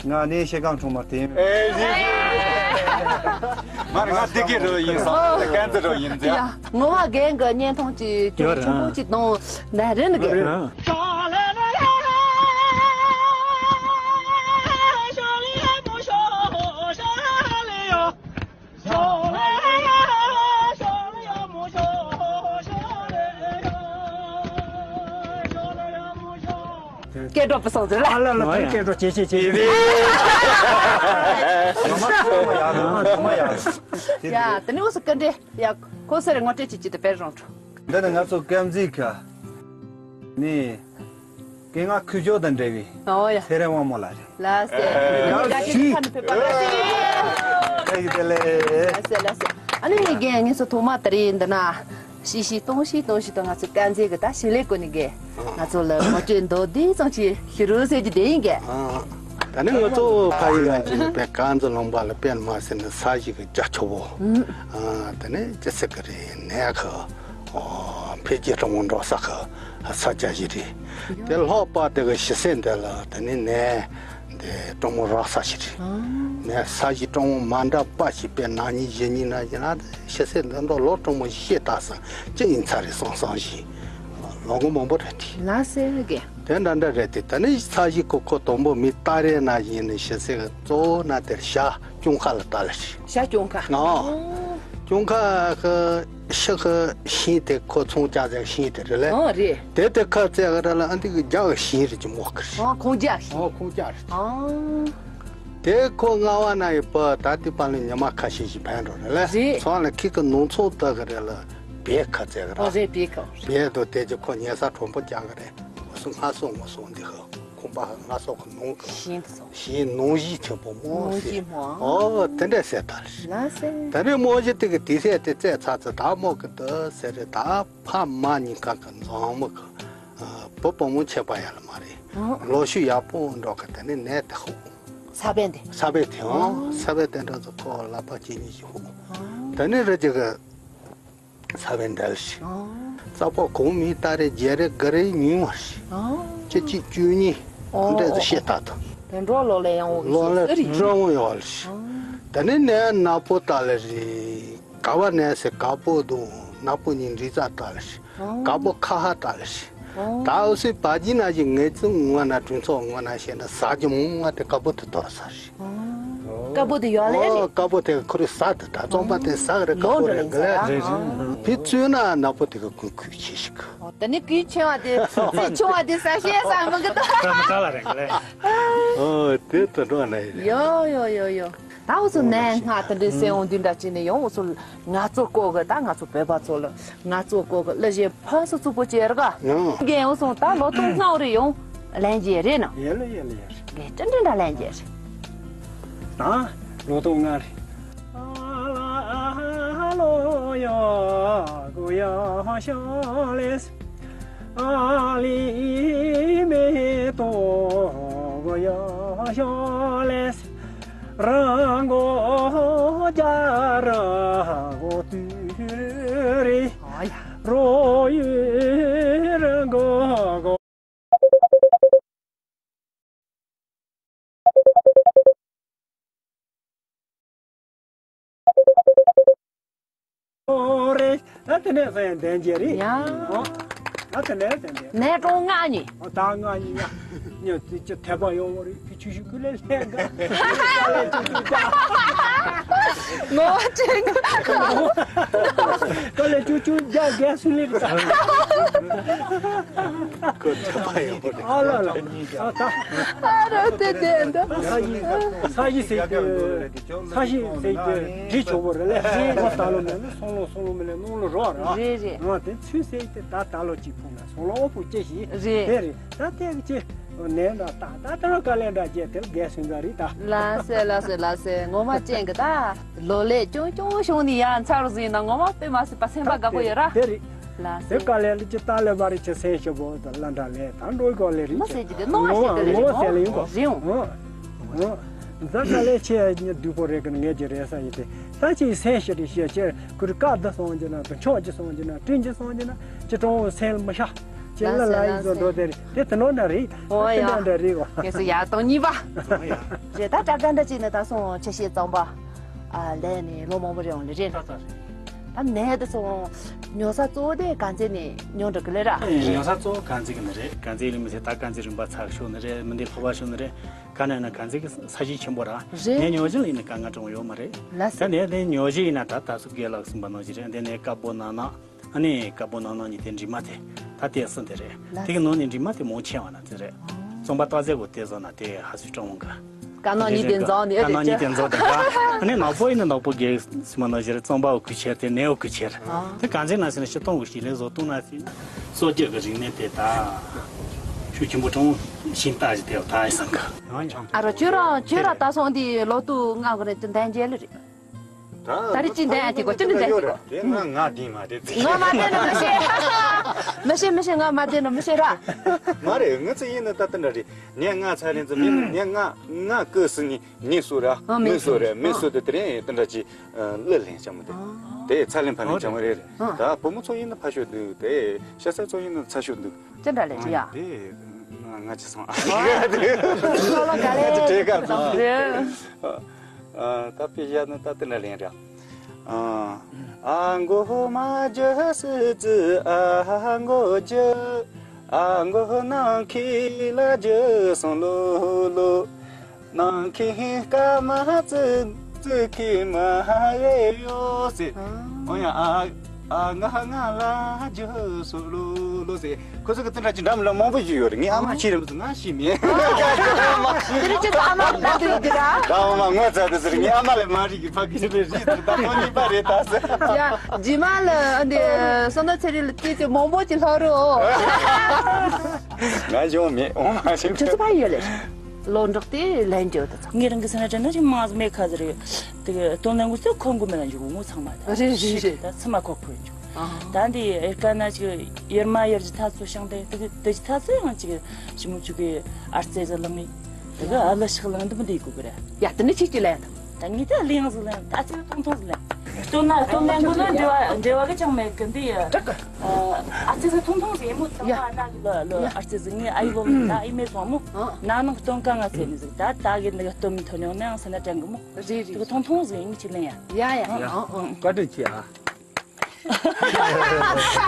ང་ནས་ཤེ་གང་ཆུང་མ་དེ། ཨེ་ཟི། མར་ང་དེ་གི་རོ་ཡིན་སང་ཀན་ཙི་རོ་ཡིན་ཟེར། ཡ། ངོ་མ་རྒན་གི་བརྙན་ཐུང་ཅིག་ཅུང་ཆེན་པོ་ཅིག་དང་ན་རེ་ནི་གི། སྐད་སྒྲོག་པ་སོང་ཟེར་ལ། ཨ་ལ་ལ་དེ་སྐད་སྒྲོག་ཇེ་ཆེ་ཇེ་ཆེ། ཡ་དེ་ནི་འུ་སུ་སྐད་འདྲེ་ཡ་ཁོ་སེར་ངོ་སྤྲད་ཅིག་ཅིག་ཏུ་དཔེར་རོང་ཁྲོ། འདི་ནི་ང་ཚོ་སྐམ་རྫི་ཁ་ནི་སྐད་ངག་ཁུ་བྱུག་དང་འབྲེལ་བའི་ཨོ་ཡ། ཚེ་རིང་དབང་མོ་ལགས་རེད། ལགས་སེ། ཡ་ཡ་ཞུ། ཁ་ནི་ཕེབས་པ་ལགས་སེ། ལགས་སེ་ལགས་སེ། ལགས་སེ་ལགས་སེ། ཨ་ནི་རྒན་ངེད་ཚོ་ཐོག་མ་དེ་རིང་འདི་ན་ཤི་ཤི་སྟོང་ཤི་སྟོང་ཤི་དང་ང་ཚོ་སྐམ་རྫི་གི་ད་ཤི་ལེ་ཀོ་ནི་རྒན་ང་ཚོ་ལ་ངོ་སྤྲོད་མདོར་བསྡུས་ཙམ་ཅིག་ཞུ་རོགས་ཟེར་གྱི་དེ་ཡིན་རྒན། ད་ནི་ང་ཚོ་ཕ་ཡུལ་ལ་ཅིག་པའི་སྐམ་རྫི་ལུང་པ་ལ་དཔེ་མ་ཟེར་ན་ས་གཞི་གི་རྒྱ་ཆེ་བོ། ཨ་ད་ནི་ཅི་ཟེར་གི་རེད་ནས་ཁ། འཕེལ་རྒྱས་གཏོང་བོ་འགྲོ་ས་ཁ་ས་ཆ་ཞིག་རེད། དེ་ལྷག་པ་དེ་གི་ཞི་སེམས་དེ་ལ་དེ་ནི་ནས་དེ་གཏོང་བོ་རག་ས་ཞིག་རེད། ནས་ས་གཞི་གཏོང་བོ་མ་འདྲ་པ་ཞིག་པའི་ནང་ཉིད་གཞི་ཉིད་ན་ཡིན་ན་ཞི་སེམས་དེ་འདྲ་ལོ་གཏོང་བོ་ཞེ་ལྟ་ས་ཅི་ཡིན་ཚ་རེད་སང་སང་ཞིག་ལོ་ངོ་མང་པོ་རེད་དེ། ལ་སེ་གེ། དེ་འདྲ་འདྲ་རེད་དེ་ད་ནི་ས་གཞི་ཁོ་ཁོ་དང་པོ་མི་ལྟ་རེ་ན་ཡིན་ནི་ཞི་སེམས་གཙོ་བོ་ན་དེར་བྱ། ལྕོང་ཁ་ལ་ལྟ་ལ་ཞིག་ཤ་ལྕོང་ཁ། ཨོ། ལྕོང་ཁ་ཤི་ཤི་ཤིང་དེ་ཁོ་ཚོང་ཅག་ཟེར་ཤིང་དེ་རེད་ལེ། ཨོ་རེད། དེ་དེ་ཁ་བཙལ་ག་ར་ལ་ཨ་འདི་གི་རྒྱ་གི་ཤིང་རེད་ཅི་མོ་ཁ་རེད། ཨོ་ཁོང་རྒྱ་ཤིང་། ཨོ་ཁོང་རྒྱ་རེད། ཨོ། དེ་ཁོ་རྔ་བ་ན་ཡི་པ་ད་དེ་པ་ལ་ཉི་མ་ཁ་ཤས་ཤིག་ཕན་འགྲོ་རེད་ལེ། རེད། ཚོང་ལ་ཁི་གི་ནང་ཚོང་ལྟ་གི་རེད་ལ་བེ་ཁ་བཙལ་ག་ར། ཨོ་རེད་བེ་ཁ། བེ་དོ་དེ་ཅི་ཁོ་ཉལ་ས་གྲོང་པོ་རྒྱ་གི་རེད། སུ་སྔ་སོ་ངོ་སོ་འདི་ཧ། ཁོང་པ་ཧ་སྔ་སོ་ཁོ་ནོང་གི་ཤིང་དུ་སོང་། ཤིང་ནོང་བཞི་ཆེན་པོ་མོ་ནོང་བཞི་ཟེར། མོ། ཨོ་དེ་འདྲ་ཟེར་ད་རེད། ལ་ཟེར། ད་རེས་མོ་བཞི་དེ་གི་དེ་ཟེར་དེ་བཙས་ཚ་ཚ་ད་མོ་གི་དུ་ཟེར་རེད་ད་ཕ་མ་གཉིས་ཀ་གི་མཛངས་མོ་གི་བུ་བུ་མོ་ཆེ་པ་ཡ་ལ་མ་རེད། ཨོ། ལོ་ཤུ་ཡག་པོ་འགྲོ་གི་དེ་ནི་ནས་དེ་ཧུ། ས་བན་དེ། ས་བན་དེ་ཨོ། ཨོ་ས་བན་དེ་འདྲ་ཚོ་ཁོ་ལ་པ་ཅི་གཉིས་ཤི་ཧུ། ཨོ། དེ་ནི་རེད་ཅིག་གི་ས་བོན་འདྲ་ཞིག་ཨོ། རྩ་ཕོ་གོང་མི་ཏ་རེ་རྒྱལ་རེ་ག་རེ་ཉུང་བ་ཞིག་ཨོ། ཅི་གཅིག་བཅུ་གཉིས་ཨོ། འདྲ་ཟེར་ཤེས་ད་དོ། དེ་འགྲོ་ལོ་ལས་ཡང་འོ་ལོ་ལས་ཨ་རི་སྤྲང་བོ་ཡོད་ལ་ཞིག་ཨོ། དེ་ནས་ནས་ནག་པོ་ཏ་ལ་རེད། ག་བ་ནས་ཟེར་དཀར་པོ་དང་ནག་པོ་གཉིས་འདྲིས་རྩ་ཏ་ལ་ཞིག་ཨོ། དཀར་པོ་ཁ་ཧ་ཏ་ལ་ཞིག་ཨོ། ད་འུ་སུའི་བ་ཇི་ན་ཞིག་ངེས་ཙི་ངོ་ན་དྲུང་ཚོགས་ངོ་ན་ཤེས་ན་ཟ་རྒྱུ་མོ་ང་དེ་དཀར་པོ་དེ་དོར་ས་ཞིག་དཀར་པོ་དེ་ཡོད་ལེ་རེད། དཀར་པོ་དེ་ཁོ་རེ་ཟ་དེ་ད་རྩོམ་པ་དེ་ཟ་གི་རེད་དཀར་པོ་རེད་གི་ལེ། རེད་རེད། ཕི་བཙུན་ན་ནག་པོ་དེ་གི་ཀུན་ཁུས་ཆེ་ཞིག་ཨོ་དེ་ནི་ཀུན་ཆེ་བ་དེ་རྩི་ཆུང་བ་དེ་ཟ་ཤེས་ས་མི་གི་ད། ད་མི་ད་ལ་རེད་གི་ལེ། ཨོ་དེ་ད་འགྲོ་ན་ཡི་རེད། ཡོ་ཡོ་ཡོ་ཡོ། ད་འུ་ཚོ་ནས་སྔ་དེ་འདྲའི་སེམས་འོང་འདི་འདྲ་བྱས་ནས་ཡོང་། འུ་ཚོ་ང་ཚོ་སྐོར་གི་ད་ང་ཚོ་བོད་པ་ཚོ་ལ་ང་ཚོ་སྐོར་གི་གླུ་གཞས་ཕུན་སུམ་ཚོགས་པོ་བྱས་ར་ག་ཡང་རྒན་འུ་ཚོ་ད་ལོ་ཏོག་སྔ་རེ་ཡོང་ལན་རྒྱས་རེད་ན། ཡེ་ལ་ཡེ་ལ་ཡེ་ལ། རྒན་ཏྲིན་ཏྲིན་འདྲ་ལན་རྒྱས་རེད། ད་ལོ་ཏོག་སྔ་རེ། ཨ་ལ་ཨ་ལོ་ཡ་གོ་ཡ་ཤ་ལེ། ཨ་ལི་མེ་ཏོ་གོ་ཡ་ཤ་ལེ། རང་གོ་རྒྱ་ར་གོ་དུ་རི། ཨ་ཡ། རོ་ཡུ་ར་གོ་གོ། ཨོ་རེད། ད་དེ་ནས་ཟེར་ཡང་ལྡན་རྒྱས་རེད། ཡ། ཨོ། ད་དེ་ནས་ཟེར་ལྡན། ནས་གྲོང་ལྔ་གཉིས། ཨོ་ད་ལྔ་གཉིས་ཡ། ཉོ་དེ་ཅི་ཐེ་བ་ཡོང་བ་རེད། ཁྱི་ཆུ་ཤུ་ཀུ་ལེ་ལྷན་ག་ཀ་ལེ་ཅུ་ཅུ་ཅ། ངོ་བ་ཅན་གི། ཀ་ལེ་ཅུ་ཅུ་ཅ་རྒས་སུ་ལེ་རེད། ཁོ་ཐེ་བ་ཡོང་བ་རེད། ཨ་ལ་ལ། ཨ་ད། ཨ་རོ་དེ་དེ་འདྲ། ས་གཞི་ས་གཞི་ཟེར་གྱི། ས་གཞི་ཟེར་གྱི་དྲི་ཆོག་པོ་རེད་ལས། ཨོ་ད་ལོ་མེད་ན་སོང་ལོ་སོང་ལོ་མེད་ན་སྣུམ་ལོ་རོགས་ར། རེད་རེད། ཨོ་དེ་ཚུལ་ཟེར་གྱི་ད་ད་ལོ་གཅིག་ཕུང་ན་སོང་ལོ་ཨོ་ཕུ་ཅེ་ཞིག་རེད། དེ་རེད། ད་དེ་གི་ཅེ་ནས་འདྲ་ད་ད་ད་ལོ་དཀའ་ལས་འདྲ་བརྒྱབ་དེ་ལ་རྒས་སུན་ཟ་རེད་ད། ལ་སེ་ལ་སེ་ལ་སེ་ངོ་མ་ཅན་གི་ད་ལོ་ལས་ཅུང་ཅུང་བྱུང་ནི་ཡ་མཚར་རུ་ཟིན་ན་ངོ་མ་དཔེ་མ་སྲིད་པ་སེམས་པ་དགའ་པོ་ཡོད་ར། དེ་རེད། ལ་དེ་སེ། དཀའ་ལས་ལ་ཅི་ད་ལས་བ་རེ་ཆེ་སེམས་ཤོར་བོ་ད་ལ་འདྲ་ལས་ད་འགྲོ་གོ་ལས་རེ་མི་ཆེ་སེ་ཅི་དེ་རྣོ་བ་ཞིག་དེ་ལས་ངོ་བ་ཟེར་ལ་ཡིན་གོ་རེ་ཡོང་། ཨོ། ཨོ། ཛ་དཀའ་ལས་ཆེ་ཉི་སྡུག་པོ་རེ་གི་ངེད་ཀྱི་རེ་ས་ཡིན་ཏེ་ད་ཅི་སེམས་ཤོར་རེ་ཤེས་ཆེ་ཁུར་ཀ་ད་སོང་གི་ན་ད་ཆོག་གི་སོང་གི་ན་དྲིན་གྱི་སོང་གི་ན་ཅི་གྲོང་བོ་སེམས་མི་ཤ་ཅི་ལ་ལ་ཡིན་ཟོ་འགྲོ་དེ་རེད་དེ་དེ་ནོ་ན་རེད། ཨོ་ཡ། དེ་འདྲ་རེད་གོ་ངེད་སུ་ཡ་དང་གཉིས་པ། རེད་ད་དྲ་ག་འདྲ་ཅི་ནི་ད་སོང་ཆེ་ཤེས་གཙང་པ། ཨ་ལས་ནི་ལོ་མང་པོ་རེད་འོང་ལེ་རེད། ད་ནས་དེ་སོང་ཉོ་ས་གཙོ་བོ་དེ་དཀར་མཛེས་ནས་ཉོ་འགྲོ་གི་ལེ་ར། ཉོ་ས་གཙོ་བོ་དཀར་མཛེས་གི་ནི་རེད། དཀར་མཛེས་ལི་མི་ཚེ་ད་དཀར་མཛེས་རིམ་པ་ཚགས་ཤོག་ནི་རེད། མི་འདི་ལྷོ་པ་ཤོག་ནི་རེད། ག་ནས་ན་དཀར་མཛེས་གི་ས་གཞི་ཆེན་པོ་ར། རེད། ངས་ཉོ་བཞིན་ལ་ཡིན་ན་དཀའ་ངལ་གྲོང་ཡོད་མ་རེད། ལ་ད་ནས་དེ་ཉོ་བཞིན་ཡིན་ན་ད་ད་སུ་རྒན་ལགས་གསུངས་པ་ནང་བཞིན་རེད། འདི་ནས་དཀར་པོ་ནག་ནག་ཨ་ནི་དཀར་པོ་ནག་ནག་གཉིས་དེ་འདྲི་མ་དེ་ད་ལྟའི་སྲིད་དེ་རེད། ལ་དེ་གི་ནང་ནས་འདྲི་མ་དེ་མང་ཆེ་བ་ན་དེ་རེད། རྩོམ་པ་སྟག་རྩེ་གོ་དེ་བཟོ་ན་དེ་ཧ་སུའི་ཀྲང་ཝང་གི། དཀར་ནག་གཉིས་དེ་འཛོག་ནས་དཀར་ནག་གཉིས་དེ་འཛོག་དེ་ག་ཨ་ནི་ནག་པོ་ཡིན་ན་ནག་པོ་རྒྱལ་སྲིད་མ་ནང་བཞིན་རྩོམ་པ་འོ་ཁུ་ཆེར་དེ་ནས་འོ་ཁུ་ཆེར་དེ་ག་ཚེ་ན་ཟེར་ན་ཤི་སྟོང་གི་ཞིག་ལས་བཟོ་བཏང་ན་ཟེར་ན། སྲོལ་རྒྱུན་གྱི་རིག་གནས་དེ་ད་ཤུགས་ཆེན་པོ་ཀྲང་ཝང་ཤིན་ཏ་ཞིག་དེ་བ་ད་ཡིན་སང་གི། ཨ་རོ་ཁྱོད་རང་ཁྱོད་རང་ད་སོང་དེ་ལོ་ཏུ་ང་གི་རེད་དེ་འདན་རྒྱལ་རེད། ད་རེས་ཅི་འདྲ་ཡང་དེ་གོ་ཅི་འདྲ་འདྲ་ཡོད་རེད། དེ་ང་ང་དྲིན་མ་དྲིན་ཚིག་ང་མ་བསྡད་ན་མི་ཤེས། མི་ཤེས་མི་ཤེས་ང་མ་བསྡད་ན་མི་ཤེས་ར། མ་རེད། ངི་ཚེ་ཡིན་ན་ད་ལྟ་འདྲ་རེད། ངས་ང་ཚ་ལེན་ཚེ་མི་ངས་ང་ང་ཀི་སི་ངི་ངི་སུ་ར་ཨ་མི་མི་སུ་སུ་རེད། མི་ཨ་སུ་དེ་དེ་རིང་ད་འདྲ་ཅི་གླུ་ལེན་ཆ་མོ་དེ། ཨ་དེ་ཚ་ལེན་ཕ་ལེན་ཆ་མོ་རེད་རེད། ཨ་ད་བུ་མོ་ཚོ་ཡིན་ན་ཕ་ཤོད་འདུག་དེ་ཤ་ཚ་ཚོ་ཡིན་ན་ཚ་ཤོད་འདུག་ཅི་འདྲ་ལེ་ཅི་ཡ། དེ་ང་ང་ཅི་སོང་། ཨ་ལ་ག་ལེ་ང་ཅི་བྲེལ་ག་སོང་། རེད། ཨ་ད་དཔེ་བཞག་ན་ད་དེ་འདྲ་ལེན་ར། ཨ་མགོ་མ་རྒྱུ་སི་ཙི་ཨ་མགོ་རྒྱུ། ཨ་མགོ་ནང་ཁི་ལ་རྒྱུ་སོང་ལོ་ལོ། ནང་ཁི་ཀ་མ་ཙི་ཙི་ཁི་མ་ཧ་ཡེ་ཡོ་སི། ཨོ་ཡ་ཨ། ཨ་ང་ང་ལ་རྒྱུ་སོ་ལོ་ལོ་ཟེར། ཁོ་ཚོ་གི་དེ་འདྲ་ཅིག་འདྲ་མི་ལ་མང་པོ་ཞིག་ཡོད་རེད། ངའི་ཨ་མ་ཤི་རེད་མི་ཚོ་ང་ཤི་མེད། དེ་རིང་ཁྱེད་ཚོ་ཨ་མ་ལ་ལྟ་དུ་ཡོད་ཀྱི་ར། ད་ཨ་མ་ངོ་ཚ་དུ་ཟེར། ངའི་ཨ་མ་ལ་མ་རིག་གི་ཕ་གི་རེད་རིག་ཟེར། ད་ཁོ་གཉིས་པ་རེད་ད་ཟེར། ཡ་རྗེས་མ་ལ་ཨ་འདི་བསོད་ནམས་ཚེ་རིང་ལ་བལྟས་ཏེ་མང་པོ་ཅིག་ལྷག་རོགས། ང་ཡོང་མེད་ཨོ་མ་ཤི། ཁྱེད་ཚོ་ཕ་ཡོད་ལེ། ལོ་འབྲོག་དེ་ལན་བརྗོད་དུ་ཚང་། ངའི་རང་གི་སེམས་ན་དྲན་ན་ཅིག་མང་ཟིག་མེད་ཁ་ཟིག་རེད། དེ་གི་སྟོན་ལེན་དགོས་ཚེ་ཁོ་མགོ་མེད་ན་འཇུག་ངོ་ཚང་མ་ད། རེད་རེད་རེད། ད་ཚི་མ་ཁོ་ཁོས་འཇུག་ཨ། ད་འདི་ཨེ་ཀ་ན་ཅིག་ཡར་མ་ཡར་གྱི་ཐ་ཚོ་ཤང་དེ་དེ་གི་དེ་གི་ཐ་ཚོ་ཡང་ཅིག་ཞི་མོ་ཅུ་གི་ཨར་རྩེ་ཟི་ལང་ངི་དེ་གི་ཨ་ལ་ཤག་ལང་འདི་མི་འདི་གོ་གི་རེད། ཡ་དེ་ནི་ཁྱེད་ཀྱི་ལན་དང་། ད་ངས་ད་ལེང་ཟི་ལེང་ད་ཚིག་ཐུང་ཐུང་ཟི་ལེང་། སྟོན་ན་སྟོན་ལེན་དགོས་ན་འབྲེལ་བ་འབྲེལ་བ་གི་ཅང་མེད་གི་འདི་ཡ། ཨ་ཙི་ཟི་ཐུང་ཐུང་ཟི་ཡིན་མོ་དང་ཡ། ཨ་ན་གི་ལ་ལ་ཨ་ཙི་ཟི་ངའི་ཨ་ཡི་ལོ་ད་ཨི་མེད་སོང་མོ། ཨ། ན་ནང་སྟོན་ཀ་ང་ཚེ་ནི་ཟི་ད་ད་གི་འདི་གི་སྟོན་མི་ཐོན་ཡོང་ནའང་སེ་ན་དྲན་གི་མོ། རེད་རེད། དེ་གི་ཐུང་ཐུང་ཟི་ཡིན་ཅི་ལེན་ཡ། ཡ་ཡ། ཨ་ཨ། བཀའ་དྲིན་ཆེ་ཨ།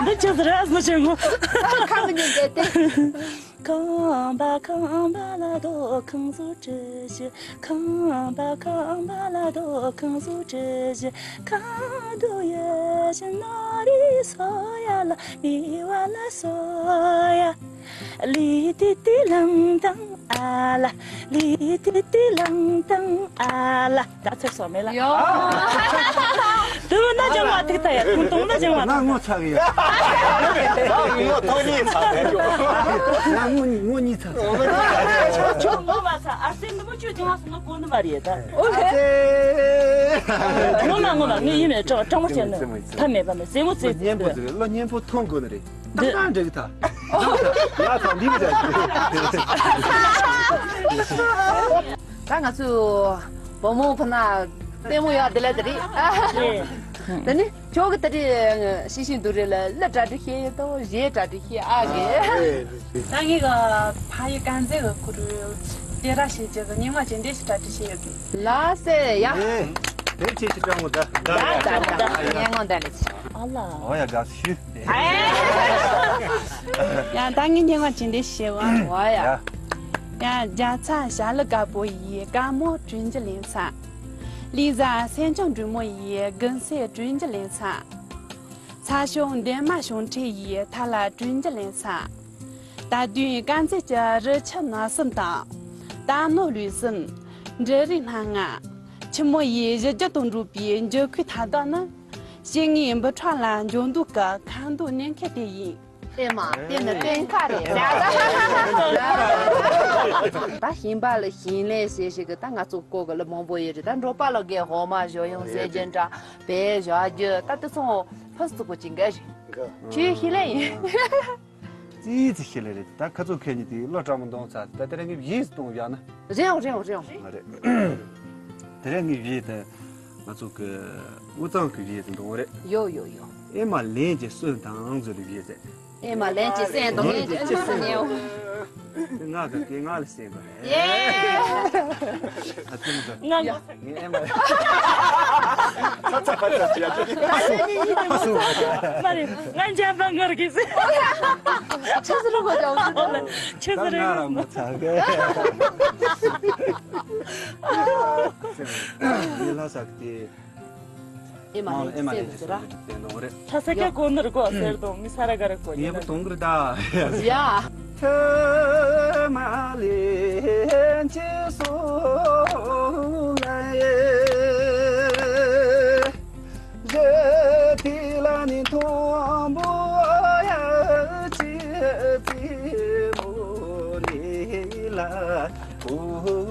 འདི་ཅི་ཟེར་ཨ་སུ་ཆེ་མོ། ཁ་མི་ཉན་བསྡད་དེ། ཁང་པ་ཁང་པ་ལ་དོ་ཁང་བཟོ་བྲི་ཞི། ཁང་པ་ཁང་པ་ལ་དོ་ཁང་བཟོ་བྲི་ཞི། ཁང་དུ་ཡེ་ཞི་ནོ་རི། སོ་ཡ་ལ་ལི་ཝ་ལ་སོ་ཡ། ལི་ཏི་ཏི་ལང་ཏང་ཨ་ལ། ལི་ཏི་ཏི་ལང་ཏང་ཨ་ལ། ད་ཚར་སོང་མེད་ལ། ཡོ། དུ་ན་ཅང་མ་ཐིག་ཐ་ཡ། ཐུང་ཐུང་ན་ཅང་མ་ང་ཐིག་ངོ་ཚ་གི་ཡ། ང་ངོ་ཐོག་གཉིས་ཚ་གི་ཡ། ང་ངོ་ངོ་གཉིས་ཚ་ཚ། ཆོ་ངོ་མ་ཚ། ཨ་སེ་འདི་མོ་ཆུ་ཅང་སོང་ན་གོ་ནི་མ་རེད་ད། ཨོ་ལེ། ངོ་མ་ངོ་མ་ངས་ཡིན་མེད་ཀྲང་ཀྲང་མོ་བྱས་ནི་ཐ་མེད་པ་མེད་ཟེ་མོ་ཙེ། ལོ་གཉན་པོ་ཙེ་ལོ་གཉན་པོ་མཐོང་དགོས་ནི་རེད། ཏག་ཏག་འགྲིག་ཐལ། ཡ་ཐང་འདི་མི་འདྲ། ད་ང་ཚོ་བུ་མོ་ཁོ་ན་ལྟད་མོ་ཡག་དེ་ལ་དེ་རེད། དེ་ནི་ཁྱོད་ཀྱི་དེ་རེད་ཤི་ཤི་འདུག་རེད་ལ་ལ་གྲ་སྒྲིག་བྱས་ཡོད་དོ་གཞས་གྲ་སྒྲིག་བྱས་ཨ་གེ། ད་ངས་ག་ཕ་ཡི་དཀར་མཛེས་ཀྱི་ཁུ་རུ་སྟེ་ར་ཞེས་བྱ་གི་སྙན་ངག་ཅན་འདྲེ་ཞིག་གྲ་སྒྲིག་བྱས་ཡོད་གི། ལ་སེ་ཡ། དེ་ཆེ་ཆེ་སྤྲང་མོ་ད། ད་ད་ད་སྙན་ངག་འདྲ་ལས་ཆེ། ཨ་ལ། ཨོ་ཡ་དགའ་བསུ་ཞུ། ཡང་ད་ངས་སྙན་ངག་ཅིག་འདི་ཞེས་བ། ཨོ་ཡ། ཡང་རྒྱ་ཚ་ཞྭ་ལུ་དཀར་པོ་ཡི་དཀར་མོ་དྲིན་གྱི་ལན་ཚ། ལི་ཟ་སེང་ལྕམ་འབྲུག་མོ་ཡི་དགུན་སེ་དྲིན་གྱི་ལན་ཚ། ཚ་ཞོ་འདན་མ་ཞོ་འཕྲེ་ཡི་ཐ་ལ་དྲིན་གྱི་ལན་ཚ། ད་དུང་དཀར་མཛེས་ཀྱི་རི་ཆུ་ནགས་གསུམ་དང་། རྟ་ནོར་ལུག་གསུམ། འབྲུ་རིགས་སྣ་ལྔ། ཆུ་མོ་ཡི་གཞི་རྒྱུ་དང་འགྲོགས་པའི་འགྱུར་ཁུག་ཐ་དག་ནི། ཤེས་ངེས་འབུ་ཕྲ་ལ་འཇོག་འདུག་གི་ཁ་མདོག་ནས་མཁས་དེ་ཡིན། ཨེ་མ་དེ་ནི་བསྟན་ཁ་རེད། ད་ཞིང་པ་ལ་ཞིང་ལས་བྱེད་ཞིག་གི་ད་ང་ཚོ་བཀོད་གི་ལ་མང་པོ་ཡོད་རེད། ད་འབྲོག་པ་ལ་གའི་འོ་མ་བཞོ་ཡོང་ཟས་རྒྱུ་འདྲ་བས་བཞོ་རྒྱུ་ད་དེ་ཚོ་ཕུ་སུ་ཚུགས་པོ་ཅིག་འགའ་རེད། ཁྱོད་ཤེས་ལས་ཡིན། ཙི་ཙི་ཤེས་ལས་རེད། ད་ཁ་ཚུགས་ཁས་ཉིད་དེ་བློ་དྲང་མོ་འདོང་ཚ། ད་དེ་རིང་གི་བཞེས་སུ་གཏོང་བཞག་ན། རེད་འོང་རེད་འོང་རེད་འོང་། ང་རེད། དེ་རིང་གི་བཞེས་དེ་ང་ཚོ་གི་དབུས་གཙང་གི་བཞེས་དེ་འདོང་རེད། ཡོ་ཡོ་ཡོ། ཨེ་མ་ལན་གྱི་སོན་དང་ཟེར་བའི་བཞེས་ཟེར། ཨེ་མ་ལན་གྱི་སེན་དང་ལན་གྱི་སེན་ནེའོ། ང་གི་སྐད་ང་ལ་སེན་གི་རེད། ཡེ། ཨ་ཙི་མི་འདུག་ང་ཡ། ངས་ཨེ་མ། ཚ་ཚ་ཕར་ཚ་ཅི་ཡ་ཅི། ཕ་སུ་ཕ་སུ། མ་རེད། ང་འཇམ་པ་ངར་གི་ཟེར། ཆུ་ཟེར་གོ་ཅང་ཟེར། ཆུ་ཟེར་གོ་ང་ལ་མོ་ཚ་གི། ཡེ་ལ་ས་གི་དེ། ཨེ་མ་ཨེ་མ་ལེ་ལེ་ཅི་ཟེར་ར། ལྷ་ས་ཀྱ་གོ་ནར་གོ་ཟེར་དང་མི་ས་ར་ག་ར་གོ་ཡེ་མ་དོང་གི་ར་ད། ཡ། ཐ་མ་ལེ་ཅི་སོ་ལ་ཡེ། རེ་ཏི་ལ་ནི་མཐོན་པོ་ཡ་ཅི་ཙི་མོ་ནི་ལ། ཧེ་ཧེ།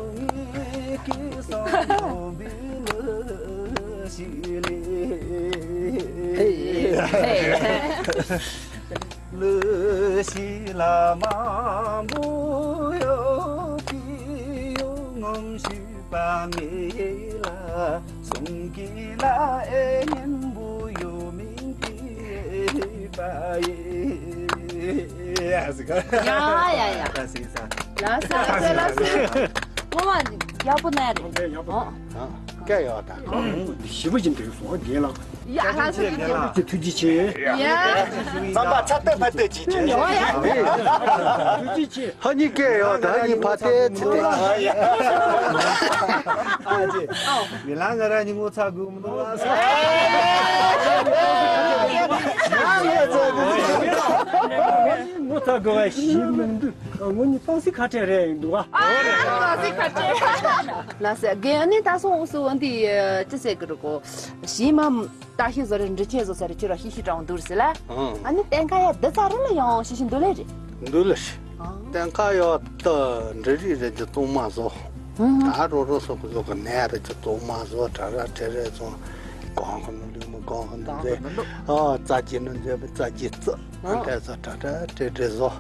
ཡ་ཡ་ཡ། ལགས་སོ་ལགས་སོ་ལགས་སོ། ངོ་མ་ཡག་པོ་ན་རེད། ཨོ། སྐད་ཡག་ད། ཞི་བ་ཅན་དུ་སོང་རྒན་ལགས། ཡ་ལགས་སོ་རྒན་ལགས། ཐུགས་རྗེ་ཆེ། ཡ། རྩམ་པ་ཚ་ཏེ་ཕ་ཏེ་ཅི་ཅི། ཡ་ཡ། ཐུགས་རྗེ་ཆེ། ཧ་ནི་སྐད་ཡག་ད་ནི་ཕ་ཏེ་ཚི་ཏེ། ཨ་ཅེ། མི་ལ་ང་ར་ནི་ངོ་ཚ་དགོས་མི་འདུག་ཨ། ངོ་ཚ་དགོས་པ་ཞིག་མི་འདུག་ངོ་ནི་ཏང་སི་ཁ་བྲལ་རེད་འདུག་ཨ། ཏང་སི་ཁ་བྲལ། ལ་ས་རྒན་ནི་ད་སོང་སུ་འོན་ཏི་ཅི་ཟེར་གི་རུ་གོ། ཞི་མ་ཏ་ཤི་ཟོ་རེ་འདྲི་ཆེ་ཟོ་ས་རེ་ཁྱོད་ར་ཤི་ཤི་དྲང་འདུག་ཟེར་ལ། ཨ་ནི་བསྟན་ཁ་ཡ་འདི་ཚ་རེ་ལ་ཡང་ཤི་ཤི་འདུག་ལེ་རེད། འདུག་ལེ་རེད། བསྟན་ཁ་ཡ་ཏ་འདྲི་རི་རེ་ཅི་ཏོང་མ་ཟོ། ད་རོ་རོ་སོ་ཁོ་ཟོ་ག་ནས་རེ་ཅི་ཏོང་མ་ཟོ་ད་ར་དེ་རེ་ཟོ། གང་ག་ནུ་ལུ་མ་གང་ག་ནུ་རེ། ཨ་ཙ་ཅི་ནུ་འཛེ་མ་ཙ་ཅི་ཙི། ཨ་དེ་ཟོ་ད་ད་དེ་དེ་ཟོ།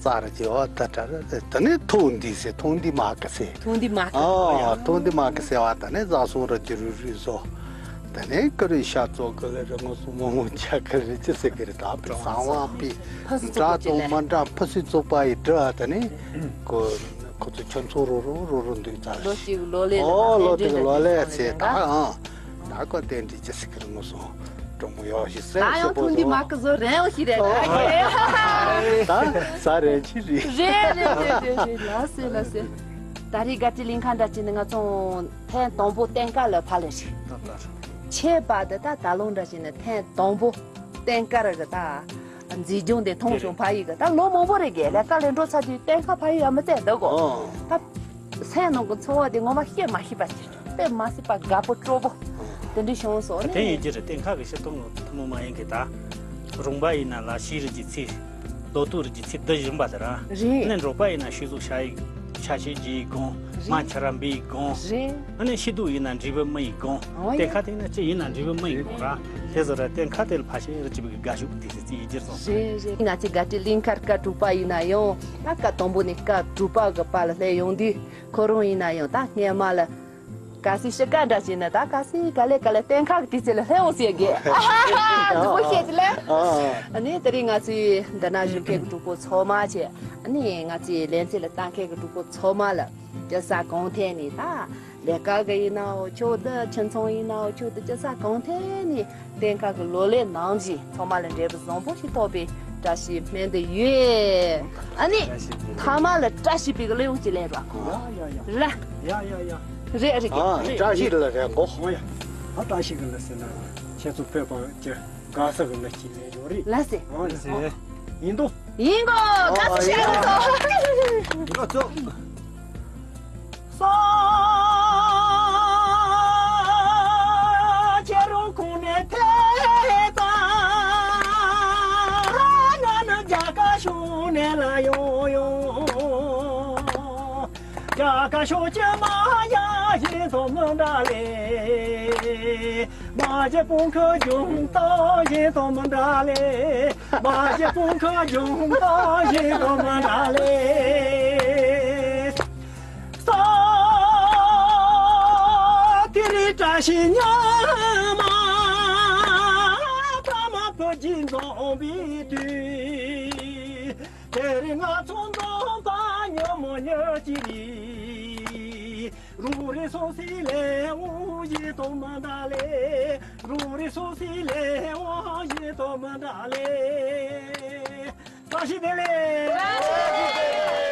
ཙ་ར་ཅི་ཨ་ད་ད་ར་དེ་ནི་ཐུང་འདི་སེ་ཐུང་འདི་མ་ག་སེ། ཐུང་འདི་མ་ག། ཨ་ཐུང་འདི་མ་ག་སེ་བ་ད་ནི་ཟ་སོང་ར་ཅི་རུ་རུ་ཟོ། ད་ནི་ཀ་རི་ཤ་ཙོ་ག་ལེ་ར་ངོ་སུ་མོ་མོ་ཆ་ག་རེ་ཅི་སེ་ག་རེ་ད་པི་སང་བ་པི། ཕ་སི་ཙོ་འདྲ་པོ་ཅི་ཙོ་ལེ། མ་འདྲ་ཕ་སི་ཙོ་པ་ཡི་འདྲ་ད་ནི། ཁོ་ཁོ་ཚོ་ཁྱོད་ཚོ་རོ་རོ་རོ་རོ་འདུག་ཙ་ལོ་རེ། གཅིག་ལོ་ལེ་ལ་ཨོ་ད་ལོ་དེ་ལོ་ལེ་ཚེ་ད་ཨང་། ད་ཁོ་དེ་འདྲི་ཅི་སི་ཁིར་ངོ་སོང་གྲོང་མོ་ཡོག་ཞིག་སེ་ད་ཡང་ཐུང་འདི་མ་ཀི་བཟོ་རན་ཡོག་ཞིག་རེད་ད། ད་ས་རན་ཆི་རེད། རེད་རེད་རེད་རེད་རེད། ལགས་སེ་ལགས་སེ། ད་རེས་དགའ་སྤྲོའི་གླིང་ཁ་འདྲ་ཅིག་ནི་ང་ཚོ་ཐེངས་དང་པོ་བསྟན་ཁ་ལ་ཕ་ལེ་རེད། ཆེ་བ་དེ་ད་ད་ལོང་འདྲ་ཅིག་ནི་ཐེངས་དང་པོ། བསྟན་དཀར་གི་ད་མཛེས་ལྗོངས་དེ་མཐོང་བྱུང་ཕ་ཡུལ་གི། ད་ལོ་མང་པོ་རེད་གི་ལས་ཀ་ལས་འགྲོ་ཚར་དུས་བསྟན་ཁ་ཕ་ཡུལ་ཡ་མི་བཙལ་འདུག་གོ། ཨོ། ད་སེམས་ནང་གི་ཚོར་བ་དེ་ངོ་མ་བཤད་མ་ཤེས་པ་ཅིག་དཔེ་མ་སྲིད་པ་དགའ་པོ་སྤྲོ་པོ་དེ་འདྲ་བྱུང་སོང་ནས། དེ་ཡིན་གྱི་རེད། བསྟན་ཁ་གི་ཤི་ཐུང་ཐུང་མ་ཡིན་གི་ད་རོང་པ་ཡིན་ན་ལ་ཤི་རི་གི་ཚེ། ལོ་ཏོག་རི་གི་ཚེ་འདི་བཞིན་པ་དེ་ར། རེད། ནས་འབྲོག་པ་ཡིན་ན་ཤི་གཟུགས་ཤ་ཡི་ཤ་ཤེད་རྗེ་ཡི་སྒོང་། རེད། མ་ཆ་ར་འབི་ཡི་སྒོང་། རེད། ཨ་ནི་ཤི་དུག་ཡིན་ན་འབྲས་བུ་མི་ཡི་སྒོང་། ཨོ་ཡ། དེ་ཁ་དེ་ན་ཅི་ཡིན་ན་འབྲས་བུ་མི་ཡི་སྒོང་ར། དེ་ཟེར་ར་བསྟན་ཁ་དེ་ལ་ཕ་ཤེ་རི་ཅི་བི་གི་དགའ་ཤུགས་དེ་སི་ཙི་ཡི་རྒྱུར་སོང་། རེད་རེད། ང་ཚོའི་དགའ་སྤྲོའི་གླིང་ཁར་སྐབས་དྲུག་པ་ཡིན་ན་ཡང་ད་སྐབས་དང་པོ་ནས་སྐབས་དྲུག་པ་གི་པ་ལ་སླེབས་ཡོང་དུས་ཁོ་རང་ཡིན་ན་ཡང་ད་སྔས་མ་ལ། གལ་སྲིད་ཤི་ཀ་འདྲ་བྱས་ན་ད་གལ་སྲིད་ག་ལེ་ག་ལེ་བསྟན་ཁ་གི་དུས་ཚོད་ལ་སླེབས་འོང་ཟེར་གི། ཨ་ཧ་ཧ་ཧ། འདི་མོ་བཤད་ཀྱི་ལེ། ཨ་ནི་དེ་རིང་ང་ཚོའི་འདི་ན་བཞུགས་མཁན་གྱི་གྲོགས་པོ་ཚང་མ་བྱས། ཨ་ནི་ང་ཚོའི་ལེ་ཚན་ལ་ལྟ་མཁན་གྱི་གྲོགས་པོ་ཚང་མ་ལ་སྐྱེལ་ས་གང་ཐད་ནས་ད་ལས་ཀ་གི་ཡིན་ནའོ་ཆོག་ད་ཁྱིམ་ཚང་ཡིན་ནའོ་ཆོག་ད་སྐྱེལ་ས་གང་ཐད་ནས་བསྟན་ཁ་གི་ལོ་ལེགས་གནང་བཞིན་ཚང་མ་ལ་འབྲས་བུ་བཟང་པོ་ཞིག་ཐོབ་པའི་བཀྲ་ཤིས་སྨོན་འདུན་ཡོད། ཨ་ནི་ཐ་མ་ལ་བཀྲ་ཤིས་པའི་གླུ་ཅིག་ལེན་རོགས། ཡ་ཡ་ཡ། ལ། ཡ་ཡ་ཡ། རེད་རེད། ཨ་བཀྲ་ཤིས་ལ་རེད་གོ། ཨོ་ཡ། ད་བཀྲ་ཤིས་གི་ལ་ཟེར་ན་ཁྱེད་ཚོ་བོད་པ་ཀྱི་དགའ་ས་གི་ལ་ཅིག་ལེན་རོགས་རེད། ལ་ཟེར། ཨོ་ལ་ཟེར། ཡིན་དོ། ཡིན་གོ། དགའ་ས་ཤར་ཚོ། ཡིན་གོ་ཚོ། ས་ཁྱེད་རང་ཁོང་ནས་ཐད་ཙང་ང་ནི་རྒྱ་གར་ཕྱོགས་ནས་ལ་ཡོང་ཡོང་། རྒྱ་གར་ཕྱོགས་ཀྱི་མ་ཡ་ཡིན་དང་མི་འདྲ་ལེ། མ་གཞི་སྤུན་ཁ་རྒྱུན་དང་ཡིན་དང་མི་འདྲ་ལེ། མ་གཞི་སྤུན་ཁ་རྒྱུན་དང་ཡིན་དང་མི་འདྲ་ལེ། ས་དེ་རི་བཀྲ་ཤིས་ཉི་མ་ཕ་མ་བུ་གཅིག་འཛོམས་པའི་དུས། དེ་རིང་ང་ཚོ་འཛོམས་པ་ཉིན་མོ་ཉི་གཅིག་རེད། རུ་རི་སོ་སི་ལེ་འོ་ཡི་དོ་མ་འདྲ་ལེ། རུ་རི་སོ་སི་ལེ་འོ་ཡི་དོ་མ་འདྲ་ལེ། བཀྲ་ཤིས་བདེ་ལེགས།